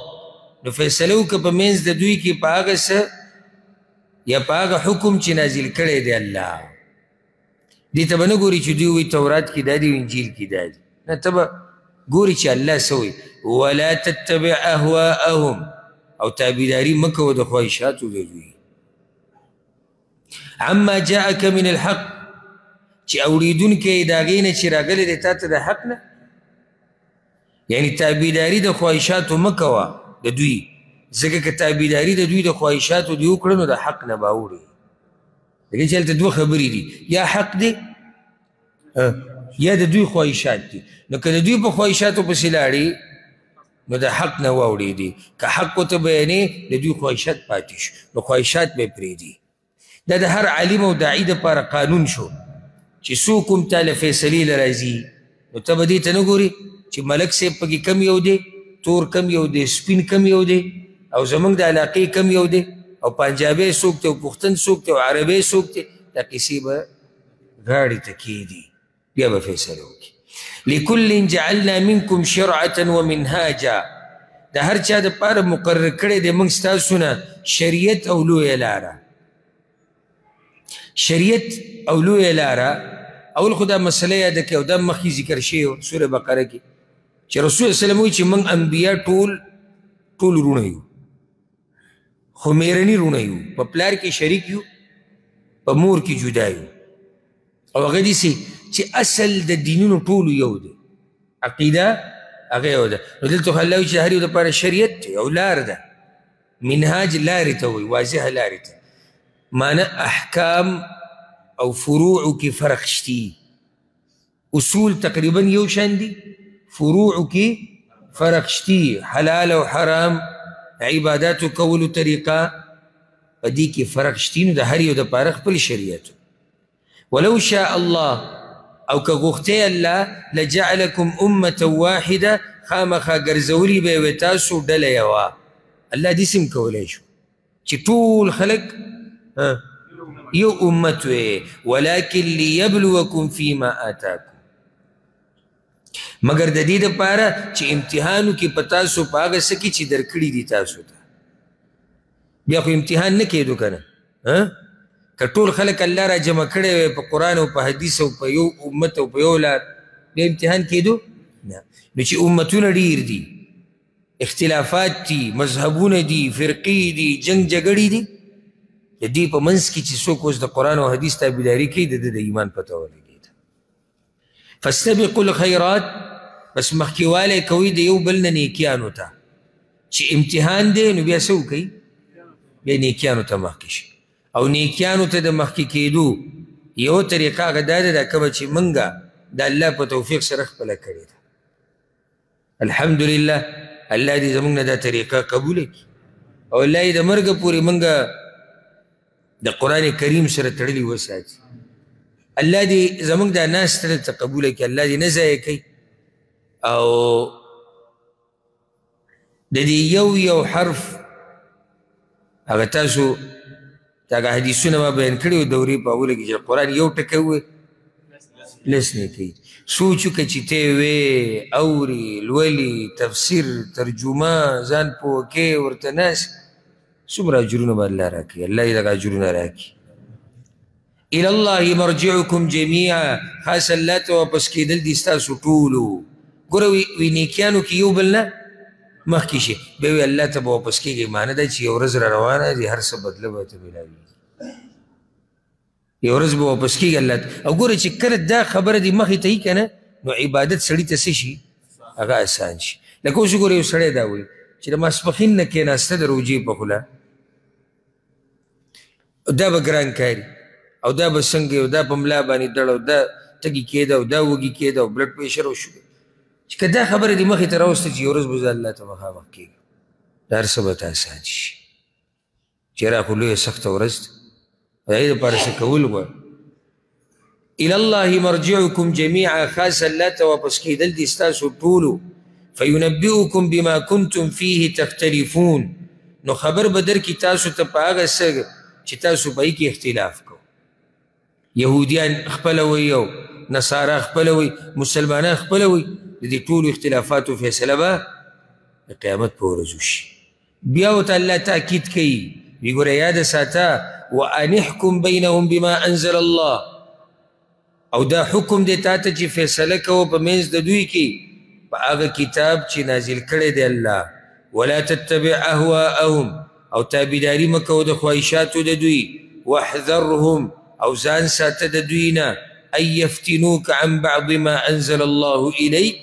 نو فیصله وکړه په منځ د دوی کې په هغه څه یا په هغه حکم چې نازل کړی دی الله. دې ته به نه ګوري چې دوی وایي تورات کې دا دی انجیل کې دا دی، نه، ته به ګوري چې الله څه وایي. ولا تتبع اهواءهم، او تابعداري مه کوه د خواهشاتو د دوی. عما جاءک من الحق، چې اورېدونکی یې د هغې نه چې راغلی دی تا ته د حق نه، یعنی تابعداري د خواهشاتو مه کوه د دوی، ځکه که تابعداري د دوی د خواهشاتو دې وکړه نو د حق نه به اوړي. ځکه چې هلته دوه خبرې دي، یا حق دی یا د دوی خواهشات دي. نو که د دوی په خواهشاتو پسې لاړې نو د حق نه واوړېدي، که حق ورته بیانې د دوی خواهشات پاتې شو، نو خواهشات به یې پرېږدي. دا د هر عالم او داعي دپاره قانون شو چې څوک هم تا له فیصلې له راځي، نو ته به دې ته نه ګورې چې ملک صاحب پکې کم یو دی، تور کم یو دی، سپین کم یو دی، او زموږ د علاقې کم یو دی. او پنجابی څوک دی او پښتون څوک دی او عربی څوک دی، دا قصې به غاړې ته کښېږدي، بیا به فیصله وکړي. لکل جعلنا منکم شرعة ومنهاجا، د هر چا دپاره مقرر کړی دی موږ ستاسو نه شریعت او لویه لاره. شریعت او لویه لاره، اول خو دا مسله یاده کړئ او دا مخکې ذکر شوی و سوره بقره کې چې رسول الله صلی الله علیه وسلم وایي چې موږ انبیا ټول ټول وروڼه یو، خو میرني وروڼه یو، په پلار کې شریک یو، په مور کې جدا یو. او هغه داسې چې اصل د دینونو ټولو یو دی، عقیده هغه یو ده. نو دلته خو الله وایي چې هر یو دپاره شریعت دی او لار ده، منهاج لارې ته وایي، واضحه لارې ته. معنی احکام او فروعو کې فرق شتي، اصول تقریبا یو شان دي، فروعو کې فرق شتي، حلال او حرام، عباداتو کولو طریقه، په دې کې فرق شتي. نو د هر یو دپاره خپل شریعت. ولو شاء الله، او که غوښتی الله، لجعلکم امة واحده، خامخا ګرځولي به یې وی تاسو ډله یوه. الله داسې هم کولی شو چې ټول خلک یو امت وي، ولکن لیبلوکم فیما آتاکم، مګر د دې دپاره چې امتحان وکړي په تاسو په هغه څه کې چې درکړي دي تاسو ته. بیا خو امتحان نه کېدو که نه، که ټول خلک الله را جمع کړی وی په قرآن او په حدیث او په یو امت او په یو لار، بیا امتحان کېدو نه. نو چې امتونه ډېر دي، اختلافات دي، مذهبونه دي، فرقې دي، جنګ جګړې دي، د دې په منځ کې چې څوک اوس د قرآن او حدیث تابعداري کوي، د ده د ایمان پته ولګېده. فاستبقوا الخیرات، بس مخکېوالی کوئ د یو بل نه نیکیانو ته. چې امتحان دی نو بیا څه وکړئ؟ بیا نیکیانو ته مخکې شئ. او نیکیانو ته د مخکې کېدو یوه طریقه هغه دا ده، دا کومه چې موږ د الله په توفیق سره خپله کړې ده. الحمدلله الله دې زموږ نه دا طریقه قبوله کړي، او الله یې د مرګه پورې موږ د قرآن کریم سره تړلي وساتي. الله دې زموږ دا ناسته دلته قبوله کړي، الله دې نه ضایع کوي. او د دې یو یو حرف هغه تاسو هغه حدیثونه ما بیان کړي وو دورې په اوله کې چې قرآن یو ټکی ووایي لس نه کوي. سوچ وکړه چې ته وې اوري لولي تفسیر ترجمه ځان پوه کوې ورته ناست، څومره اجرونه به الله راکړي. الله دې دغه اجرونه راکړي. الی الله مرجعکم جمیعا، خاص الله ته واپس کېدل دي ستاسو ټولو. ګوره وی نیکیانو کې یو بل نه مخکې شي، بیا وی الله ته به واپس کېږي. معنی دا چې یو ورځ را روانه دي، هر څه بدله به ورته میلاویږي، یو ورځ به واپس کېږي الله ته. او ګوره چې کله دا خبره دې مخې ته وي که نه، نو عبادت سړي ته څه شي؟ هغه اسان شي. لکه اوس وګوره یو سړی دا وایي چې د ماسپښین نه کېناسته د روژې په خوله، دا به ګران کاري، او دا به څنګه، او دا په ملا باندې دړه، او دا تږي کېده، او دا وږي کېده، او بلډ پریشر او شوګر. چې که دا خبره دې مخې ته راوسته چې یو ورځ به زه الله ته مخامخ کېږم، دا هر څه به ته اسان شي. چې را خو لویه سخته ورځ ده، د هغې دپاره څه کول غواړي. الی الله مرجعکم جمیعا، خاص الله ته واپس کېدل دي ستاسو ټولو. فینبئکم بما کنتم فیه تختلفون، نو خبر به درکړي تاسو ته په هغه څه چې تاسو په هغې کې اختلاف کوئ. یهودیان خپله وایي او نصارا خپله وایي، مسلمانان خپله وایي، د دې ټولو اختلافاتو فیصله به د قیامت په ورځ وشي. بیا ورته الله تاکید کوي، وی ګوره یاده ساته، وان احکم بینهم بما انزل الله، او دا حکم دی تا ته چې فیصله کوه په منځ د دوی کې په هغه کتاب چې نازل کړی دی الله. ولا تتبع اهواءهم، او تابعداري مه کوه د خواهشاتو د دوی. واحذرهم، او ځان ساته د دوی نه، ان یفتنوک عن بعض ما انزل الله الیک،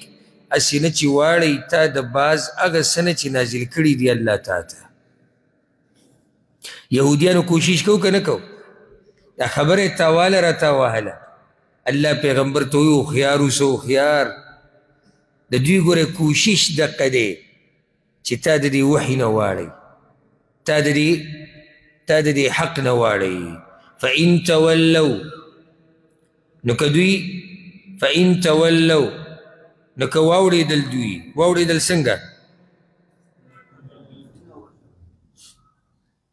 هسې نه چې واړوي تا د بعض هغه څه نه چې نازل کړي دي الله تا ته. یهودیانو کوشش کو که نه کو؟ دا خبره یې تاواله را تاوهله. الله پیغمبر ته وایي هوښیار اوسه، هوښیار. د دوی ګوره کوشش دقه دی چې تا د دې وحي نه واړوي، تا د دې حق نه واړوي. فإن تولوا، نو که دوی فإن تولوا، نو که واوړېدل دوی، واوړېدل څنګه؟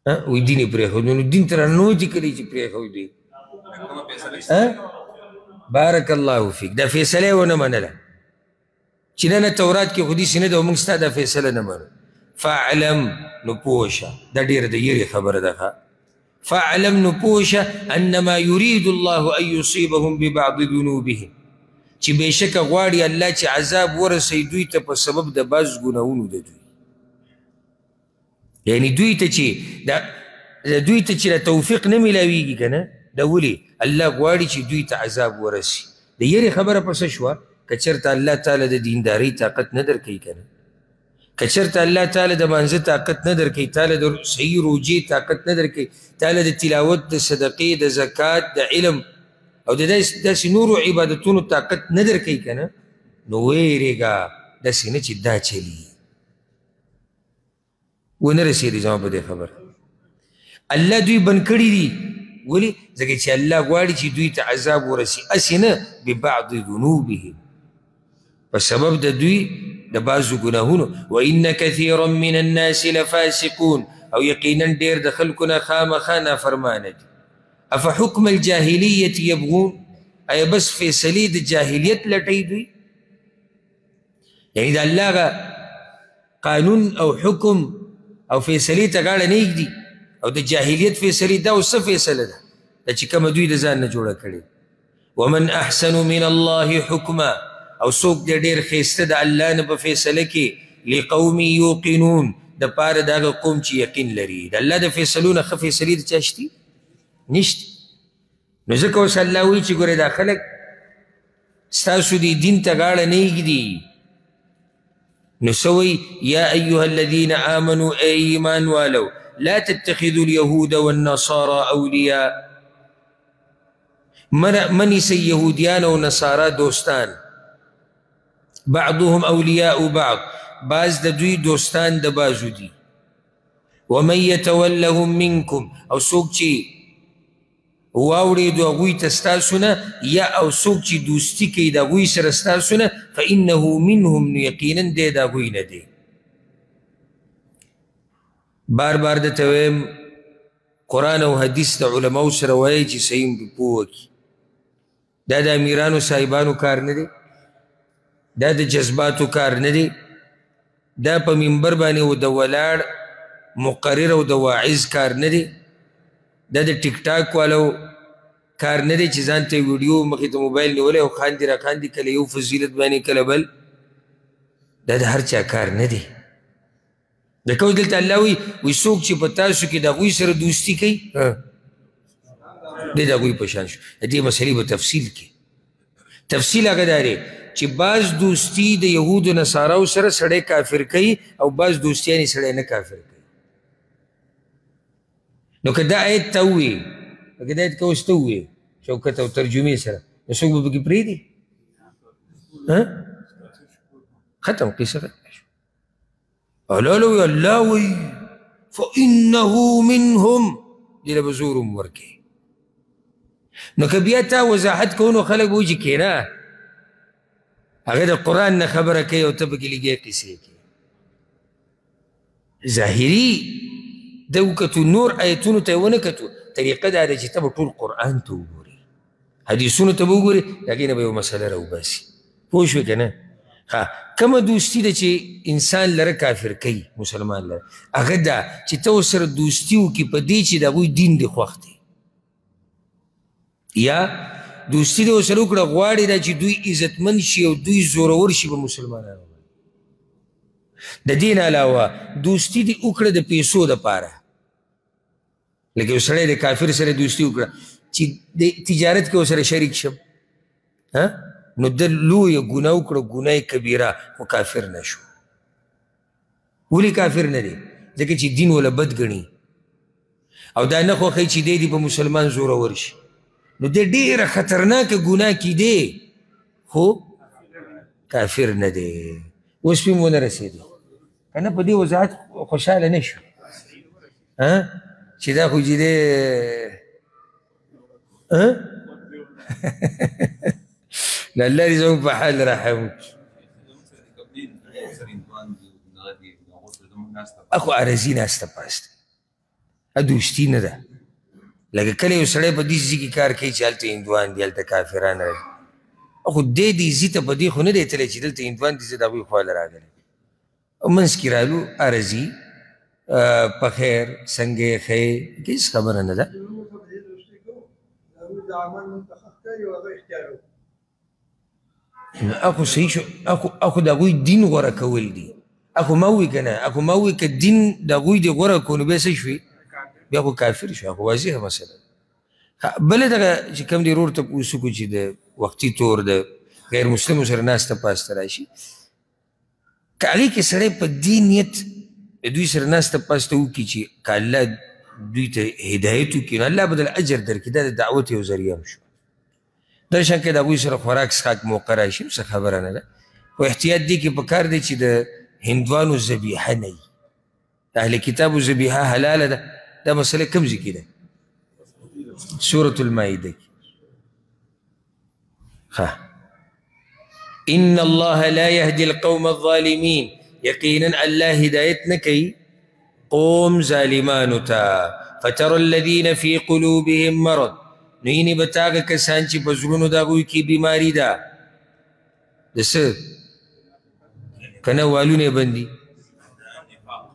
وایي دین یې پرېښود. نو دین ته راننوتي کلی چې پرېښود دی. بارک الله فیک. دا فیصله یې ونه منله چې نه نه تورات کې خو داسې نه ده او موږ ستا دا فیصله نه منو. فاعلم نو پوه شه، دا ډېره د یرې خبره ده. ښه، فاعلم نو پوه شه انما یرید الله ان یصیبهم ببعض ذنوبهم، چې بېشکه غواړي الله چې عذاب ورسوي دوی ته په سبب د بعض ګناهونو د دوی. یعنی دوی ته چې دا توفیق نه میلاویږي که نه، دا ولې الله غواړي چې دوی ته عذاب ورسي. د یرې خبره په څه شوه؟ که چېرته الله تعالی د دیندارۍ طاقت نه درکوي که نه، که چېرته الله تعالی د مانځه طاقت نه درکوي، تعالی د صحیح روژې طاقت نه درکوي، تعالی د تلاوت، د صدقې، د زکات، د علم او د داسې نورو عبادتونو طاقت نه درکوي که نه، نو ویرېږه داسې نه چې دا چلي. ونه رسېدې زما په دې خبره. الله دوی بند کړي دي، ولې؟ ځکه چې الله غواړي چې دوی ته عذاب ورسي، هسې نه ببعض ذنوبهم، په سبب د دوی د بعضو ګناهونو. وان کثیرا من الناس لفاسقون، او یقینا ډېر د خلکو نه خامخا نافرمانه دي. افحکم الجاهلیة یبغون، ایا بس فیصلې د جاهلیت لټوي دوی؟ یعنی د الله هغه قانون او حکم او فیصلې ته غاړه نه ږدي، او د جاهلیت فیصلې دا اوس څه فیصله ده دا چې کومه دوی د ځان نه جوړه کړې. ومن احسن من الله حکما، او څوک دی ډېر ښایسته د الله نه په فیصله کې، لقوم یوقنون، د پاره د هغه قوم چې یقین لري. د الله د فیصلو نه ښه فیصلې د چا شتي؟ نشته. نو ځکه اوس الله وایي چې ګورې دا خلک ستاسو دې دین ته غاړه نه ږدي. نو څه وایي؟ یا ایها الذین آمنو، ای ایمان والو، لا تتخذوا اليهود والنصارى اولیاء، مه نیسئ یهودیان او نصارا دوستان. بعضهم اولیاء بعض، بعض د دوی دوستان د بعضو دي. ومن یتولهم منکم، او څوک چې واوړېدو هغوی ته ستاسو نه، یا او څوک چې دوستي کوي د هغوی سره ستاسو نه، فانه منهم، نو یقینا دی د هغوی نه دی. بار بار درته وایم قرآن او حدیث د علماو سره وایي چې صحیح پرې پوه کړي. دا د امیرانو صاحبانو کار نه دی، دا د جذباتو کار نه دی، دا په منبر باندې و د ولاړ مقرر او د واعظ کار نه دی، دا د ټیک ټاک والو کار نه دی چې ځان ته ویډیو مخې ته موبایل نیولی او خاندي را خاندي، کله یو فضیلت باندې کله بل. دا د هر چا کار نه دی. ځکه اوس دلته الله وایي وایي څوک چې په تاسو کې د هغوی سره دوستي کوي دی د هغوی په شان شو. د دې مسئلې به تفصیل کې. تفصیل هغه دا دی چې بعض دوستي د یهودو نصاراو سره سړی کافر کوي او بعض دوستیانې سړی نه کافر کوي. نو که دا آیت ته ووایي، که دا آیت که اوس ته ووایي شوکت او ترجمې سره، نو څوک به پکې پرېږدي؟ ختم، قصه ختمه شوه. الله له وایي، الله وایي فإنه منهم، دې له به زور هم ورکوي. نو که بیا تا وضاحت کوو نو خلک به وایي چې کښېنه، هغه د قرآن نه خبره کوي او ته پکې لګې قصې کوې. ظاهري ده وکتو، نور آیتونو ته یې ونه کتو. طریقه دا ده چې ته به ټول قرآن ته وګورې، حدیثونو ته به وګورې، د هغې نه به یوه مسله راوباسي. پوه شوې که نه؟ ښه، کومه دوستي ده چې انسان لره کافر کوي مسلمان لره، هغه ده چې ته ورسره دوستي وکړي په دې چې د هغوی دین دې خوښ دی، یا دوستي دې ورسره وکړه غواړي دا چې دوی عزتمند شي او دوی زورور شي په مسلمانانو باندې. د دې نه علاوه دوستي دې وکړه د پیسو دپاره، لکه یو سړی د کافر سره دوستي وکړه چې د تجارت کې ورسره شریک شم، نو ده لویه ګناه وکړه، ګناه کبیره، خو کافر نه شو. ولې کافر نه دی؟ ځکه چې دین وله بد ګڼي او دا نه خوښوي چې دی دې په مسلمان زورور شي. نو دی ډېره خطرناکه ګناه کې دی خو کافر نه دی. اوس پې ونه رسېدی که نه، په دې وضاحت خوشحاله نه شو چې دا خو چې دی نو الله دې زموږ په حال رحم وکړي. اخو عارضي ناسته پاسته، دوستي نه ده. لکه کله یو سړی په دې ځای کې کار کوي چې هلته هندوان دي، هلته کافران راځي، خو دی دې ځای ته په دې خو نه دی تللی چې دلته هندوان دي، زه د هغوی خوا له راغلی. او منځ کې رالو عرضي په خیر څنګه یې ښه یې، هېڅ خبره نه ده. اخو صحیح شو، اخو د هغوی دین غوره کول دي. اخو ما ووایي که نه، اخو ما ووایي که دین د هغوی دې غوره کړو نو بیا څه شوې؟ بیا خو کافر شو. خو واضحه مسله ده. بله دغه چې کوم دی ورور تپوس وکړو چې د وختي تور د غیر مسلمو سره ناسته پاسته راشي، که هغې کې سړی په دې نیت د دوی سره ناسته پاسته وکړي چې که الله دوی ته هدایت وکړي نو الله به دله اجر درکړي، دا د دعوت یو ذریعه هم شو. دا شان که د هغوی سره خوراک څښاک موقع راشي څه خبره نه ده، خو احتیاط دې کې پکار دی چې د هندوانو ذبیحه نه وي. د اهل کتابو ذبیحه حلاله ده. دا مسله کوم ځای کې ده؟ سورة المائده کې. ښه، ان الله لا يهدي القوم الظالمين، یقینا الله هدایت نه کوي قوم ظالمانو ته. فترى الذين في قلوبهم مرض، نو اینې به تا هغه کسان چې په زړونو د هغوی کې بیماري ده، د څه که نه والونه یې بندي،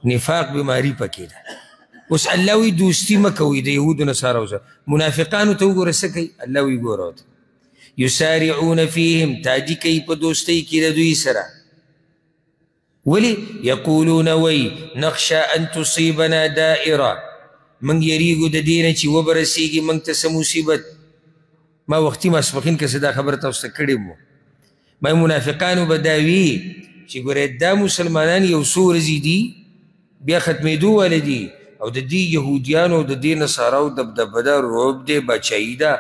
نفاق بیماري پکې ده. اوس الله وایي دوستي مه کوئ د یهودو نصاراو سره. منافقانو ته وګوره څه کوي، الله وایي ګوره ورته یسارعون فیهم، تادي کوي په دوستۍ کې د دوی سره. ولې؟ یقولون وایي نخشى ان تصیبنا دائره، موږ یریږو د دې نه چې وبه رسېږي موږ ته څه مصیبت. ما وختي ماسپښین که څه دا خبره تاسو ته کړې وه، ما منافقانو به دا وي چې ګورې دا مسلمانان یو څو ورځې دي بیا ختمېدو واله دي، او د دې یهودیانو او د دې نصاراو دبدبه ده، رعب دی، باچایي ده.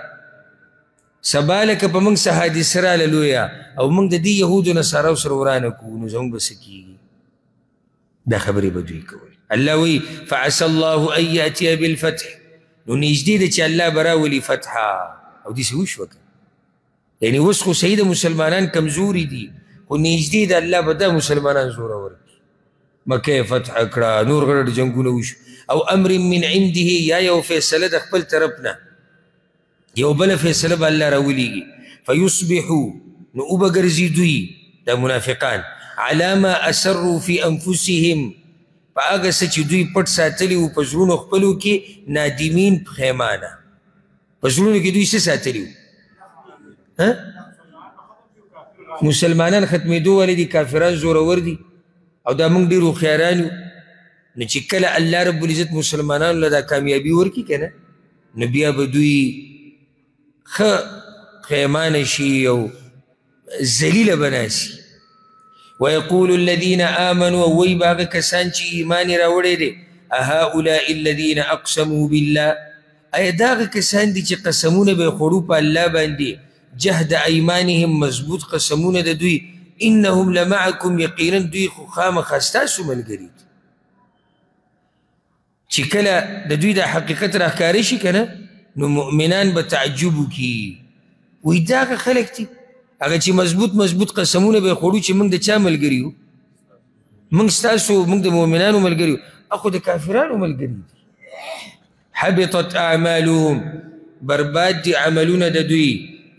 سبا لکه په موږ څه حادثه راله لویه او موږ د دې یهودو نصاراو سره ورانه کړو نو زموږ به څه کېږي؟ دا خبرې به دوی کولې. الله وایي فعسى الله ان یأتي بالفتح، نو نږدې ده چې الله به راولي فتحه. او داسې وشوه که یعنې اوس خو صحیح ده مسلمانان کمزوري دي، خو نږدې ده الله به دا مسلمانان زورور کړي. مکه یې فتح کړه، نور غټ جنګونه وشو. او امر من عنده، یا یو فیصله د خپل طرف نه، یو بله فیصله به الله راولیږي. فیصبحو، نو وبه ګرځي دوی دا منافقان علی ما اسروا فی انفسهم، په هغه څه چې دوی پټ ساتلي وو په زړونو خپلو کې، نادمین پښیمانه. په زړونو کې دوی څه ساتلي وو؟ مسلمانان ختمېدو والي دي، کافران زورور دي، او دا موږ ډېر هوښیاران یو. نو چې کله الله رب العزت مسلمانانو له دا کامیابي ورکړي که نه، نو بیا به دوی ښه پښیمانه شي او ذلیله به ناسي. ويقول الذين آمنوا، وایي به هغه کسان چې ایمان یې راوړی دی، أهؤلاء الذين أقسموا بالله، ایا دا هغه کسان دي چې قسمونه به یې خوړو په الله باندې، جهد ایمانهم، مضبوط قسمونه د دوی، انهم لمعکم، یقینا دوی خو خامخا ستاسو ملګري دي. چې کله د دوی دا حقیقت راښکاره شي که نه، نو مؤمنان به تعجب وکړي، وایي دا هغه خلک دي هغه چې مضبوط مضبوط قسمونه به یې خوړو چې موږ د چا ملګري یو، موږ ستاسو، موږ د مؤمنانو ملګري یو، اخو د کافرانو ملګري دي. حبطت اعمالهم، برباد دي عملونه د دوی،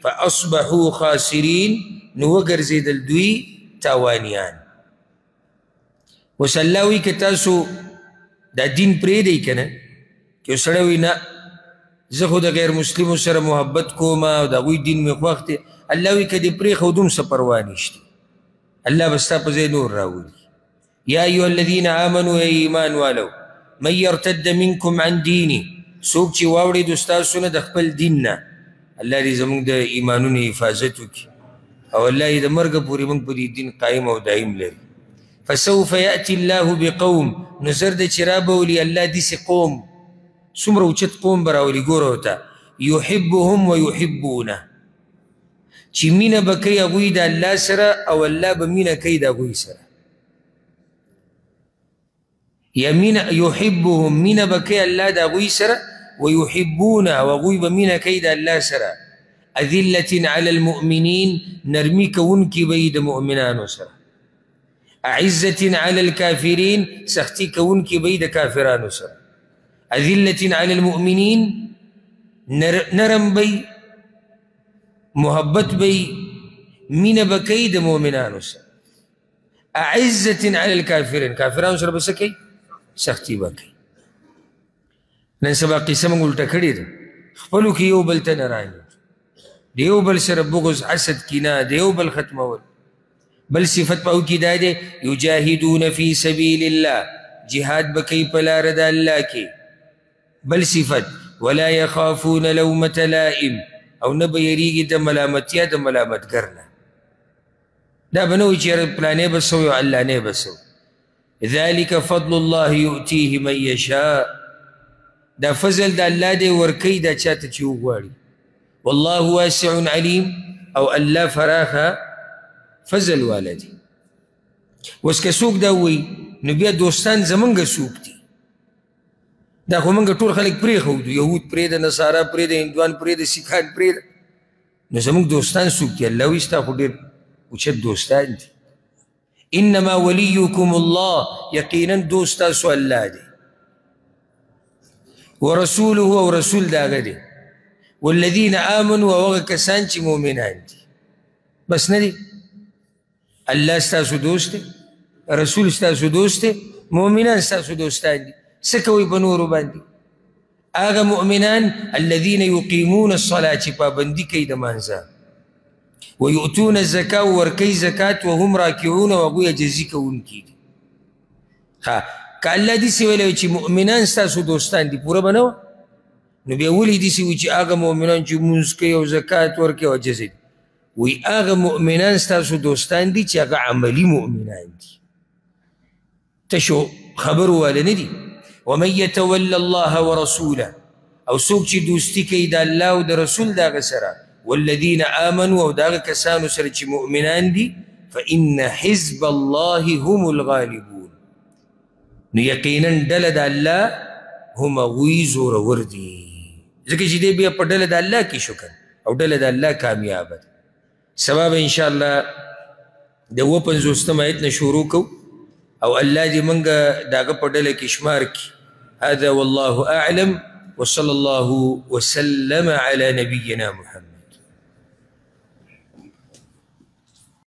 فاصبحوا خاسرین، نو وګرځېدل دوی تاوانیان. اوس الله وایي که تاسو دا دین پرېږدئ که نه، که یو سړی وایي نه زه خو د غیر مسلمو سره محبت کوم او د هغوی دین مې خوښ دی، الله وایي که دې پرېښود هم څه پروا نشته، الله به ستا په ځای نور راولي. یا ایها الذین آمنو، ای ایمان والو، من یرتد منکم عن دینه، څوک چې واوړېدو ستاسو نه د خپل دین نه، الله دې زموږ د ایمانونو حفاظت وکړي او الله دې د مرګه پورې موږ په دې دین قایم او دایم لري. فسوف یأتي الله بقوم، نو زر ده چې رابولي الله داسې قوم، څومره اوچت قوم به راولي، ګوره ورته، یحبهم ویحبونه، چې مینه به کوي هغوی د الله سره او الله به مینه کوي د هغوی سره. یا مینه یحبهم، مینه به کوي الله د هغوی سره، ویحبونه، او هغوی به مینه کوي د الله سره. اذلة علی المؤمنین، نرمي کوونکي به یې د مؤمنانو سره. اعزة علی الکافرین، سختي کوونکي به یې د کافرانو سره. اذلة علی المؤمنین، نرم به محبت به مینه به کوي د مؤمنانو سره. اعزة علی الکافرین، کافرانو سره به څه کوي؟ سختي به کوي. نن سبا قصه موږ الټه کړې ده، خپلو کې یو بل ته نه رانیو، د یو بل سره بغض، حسد، کینه، د یو بل ختمول. بل صفت په هغو کې دا دی یجاهدون فی سبیل الله، جهاد به کوي په لاره د الله کې. بل صفت ولا یخافون لومة لائم، او نه به یریږي د ملامتیا د ملامتګر نه. دا به نه وایي چې یاره پلانی به څه وي او علانې به څه وي. ذلک فضل الله یؤتیه من یشاء، دا فضل د الله دی ورکوي دا چاته چې وغواړي. والله واسع علیم، او الله فراخه فضل والا دی. اوس که څوک دا ووایي نو بیا دوستان زمونږ څوک دي؟ دا خو موږ ټول خلک پرېښودو، یهود پرېږده، نصارا پرېږده، هندوان پرېږده، سیکان پرېږده، نو زموږ دوستان څوک دي؟ الله وایي ستا خو ډېر اوچت دوستان دي. انما ولیکم الله، یقینا دوست تاسو الله دی، ورسوله، او رسول د هغه دی، والذین آمنوا، او هغه کسان چې مؤمنان دي. بس نه دي؟ الله ستاسو دوست دی، رسول ستاسو دوست دی، مؤمنان ستاسو دوستان دي. څه کوئ په نورو باندې؟ هغه مؤمنان الذین یقیمون الصلاة، چې پابندي کوي د مانځه، ویؤتون الزکا، ورکوي زکات، وهم راکعون، او هغوی عاجزي کوونکي دي. ښه، که الله داسې ویلی وای چې مؤمنان ستاسو دوستان دي، پوره به نه وه؟ نو بیا ولې داسې وایي چې هغه مؤمنان چې لمونځ کوي او زکات ورکوي او عاجزي دي؟ وایي هغه مؤمنان ستاسو دوستان دي چې هغه عملي مؤمنان دي، تشو خبرو واله نه دي. ومن يتول الله ورسوله، او څوک چې دوستي کوي د الله او د رسول د هغه سره، والذین آمنوا، او د هغه کسانو سره چې مؤمنان دي، فإن حزب الله هم الغالبون، نو یقینا ډله د الله هم هغوی زورور دي. ځکه چې دی بیا په ډله د الله کې شو که او ډله د الله کامیابه ده. سبا به انشاءالله د 57 آیت نه شروع کوو، او الله دې موږ د هغه په ډله کې شمار کړي. هذا والله أعلم، وصلى الله وسلم على نبينا محمد.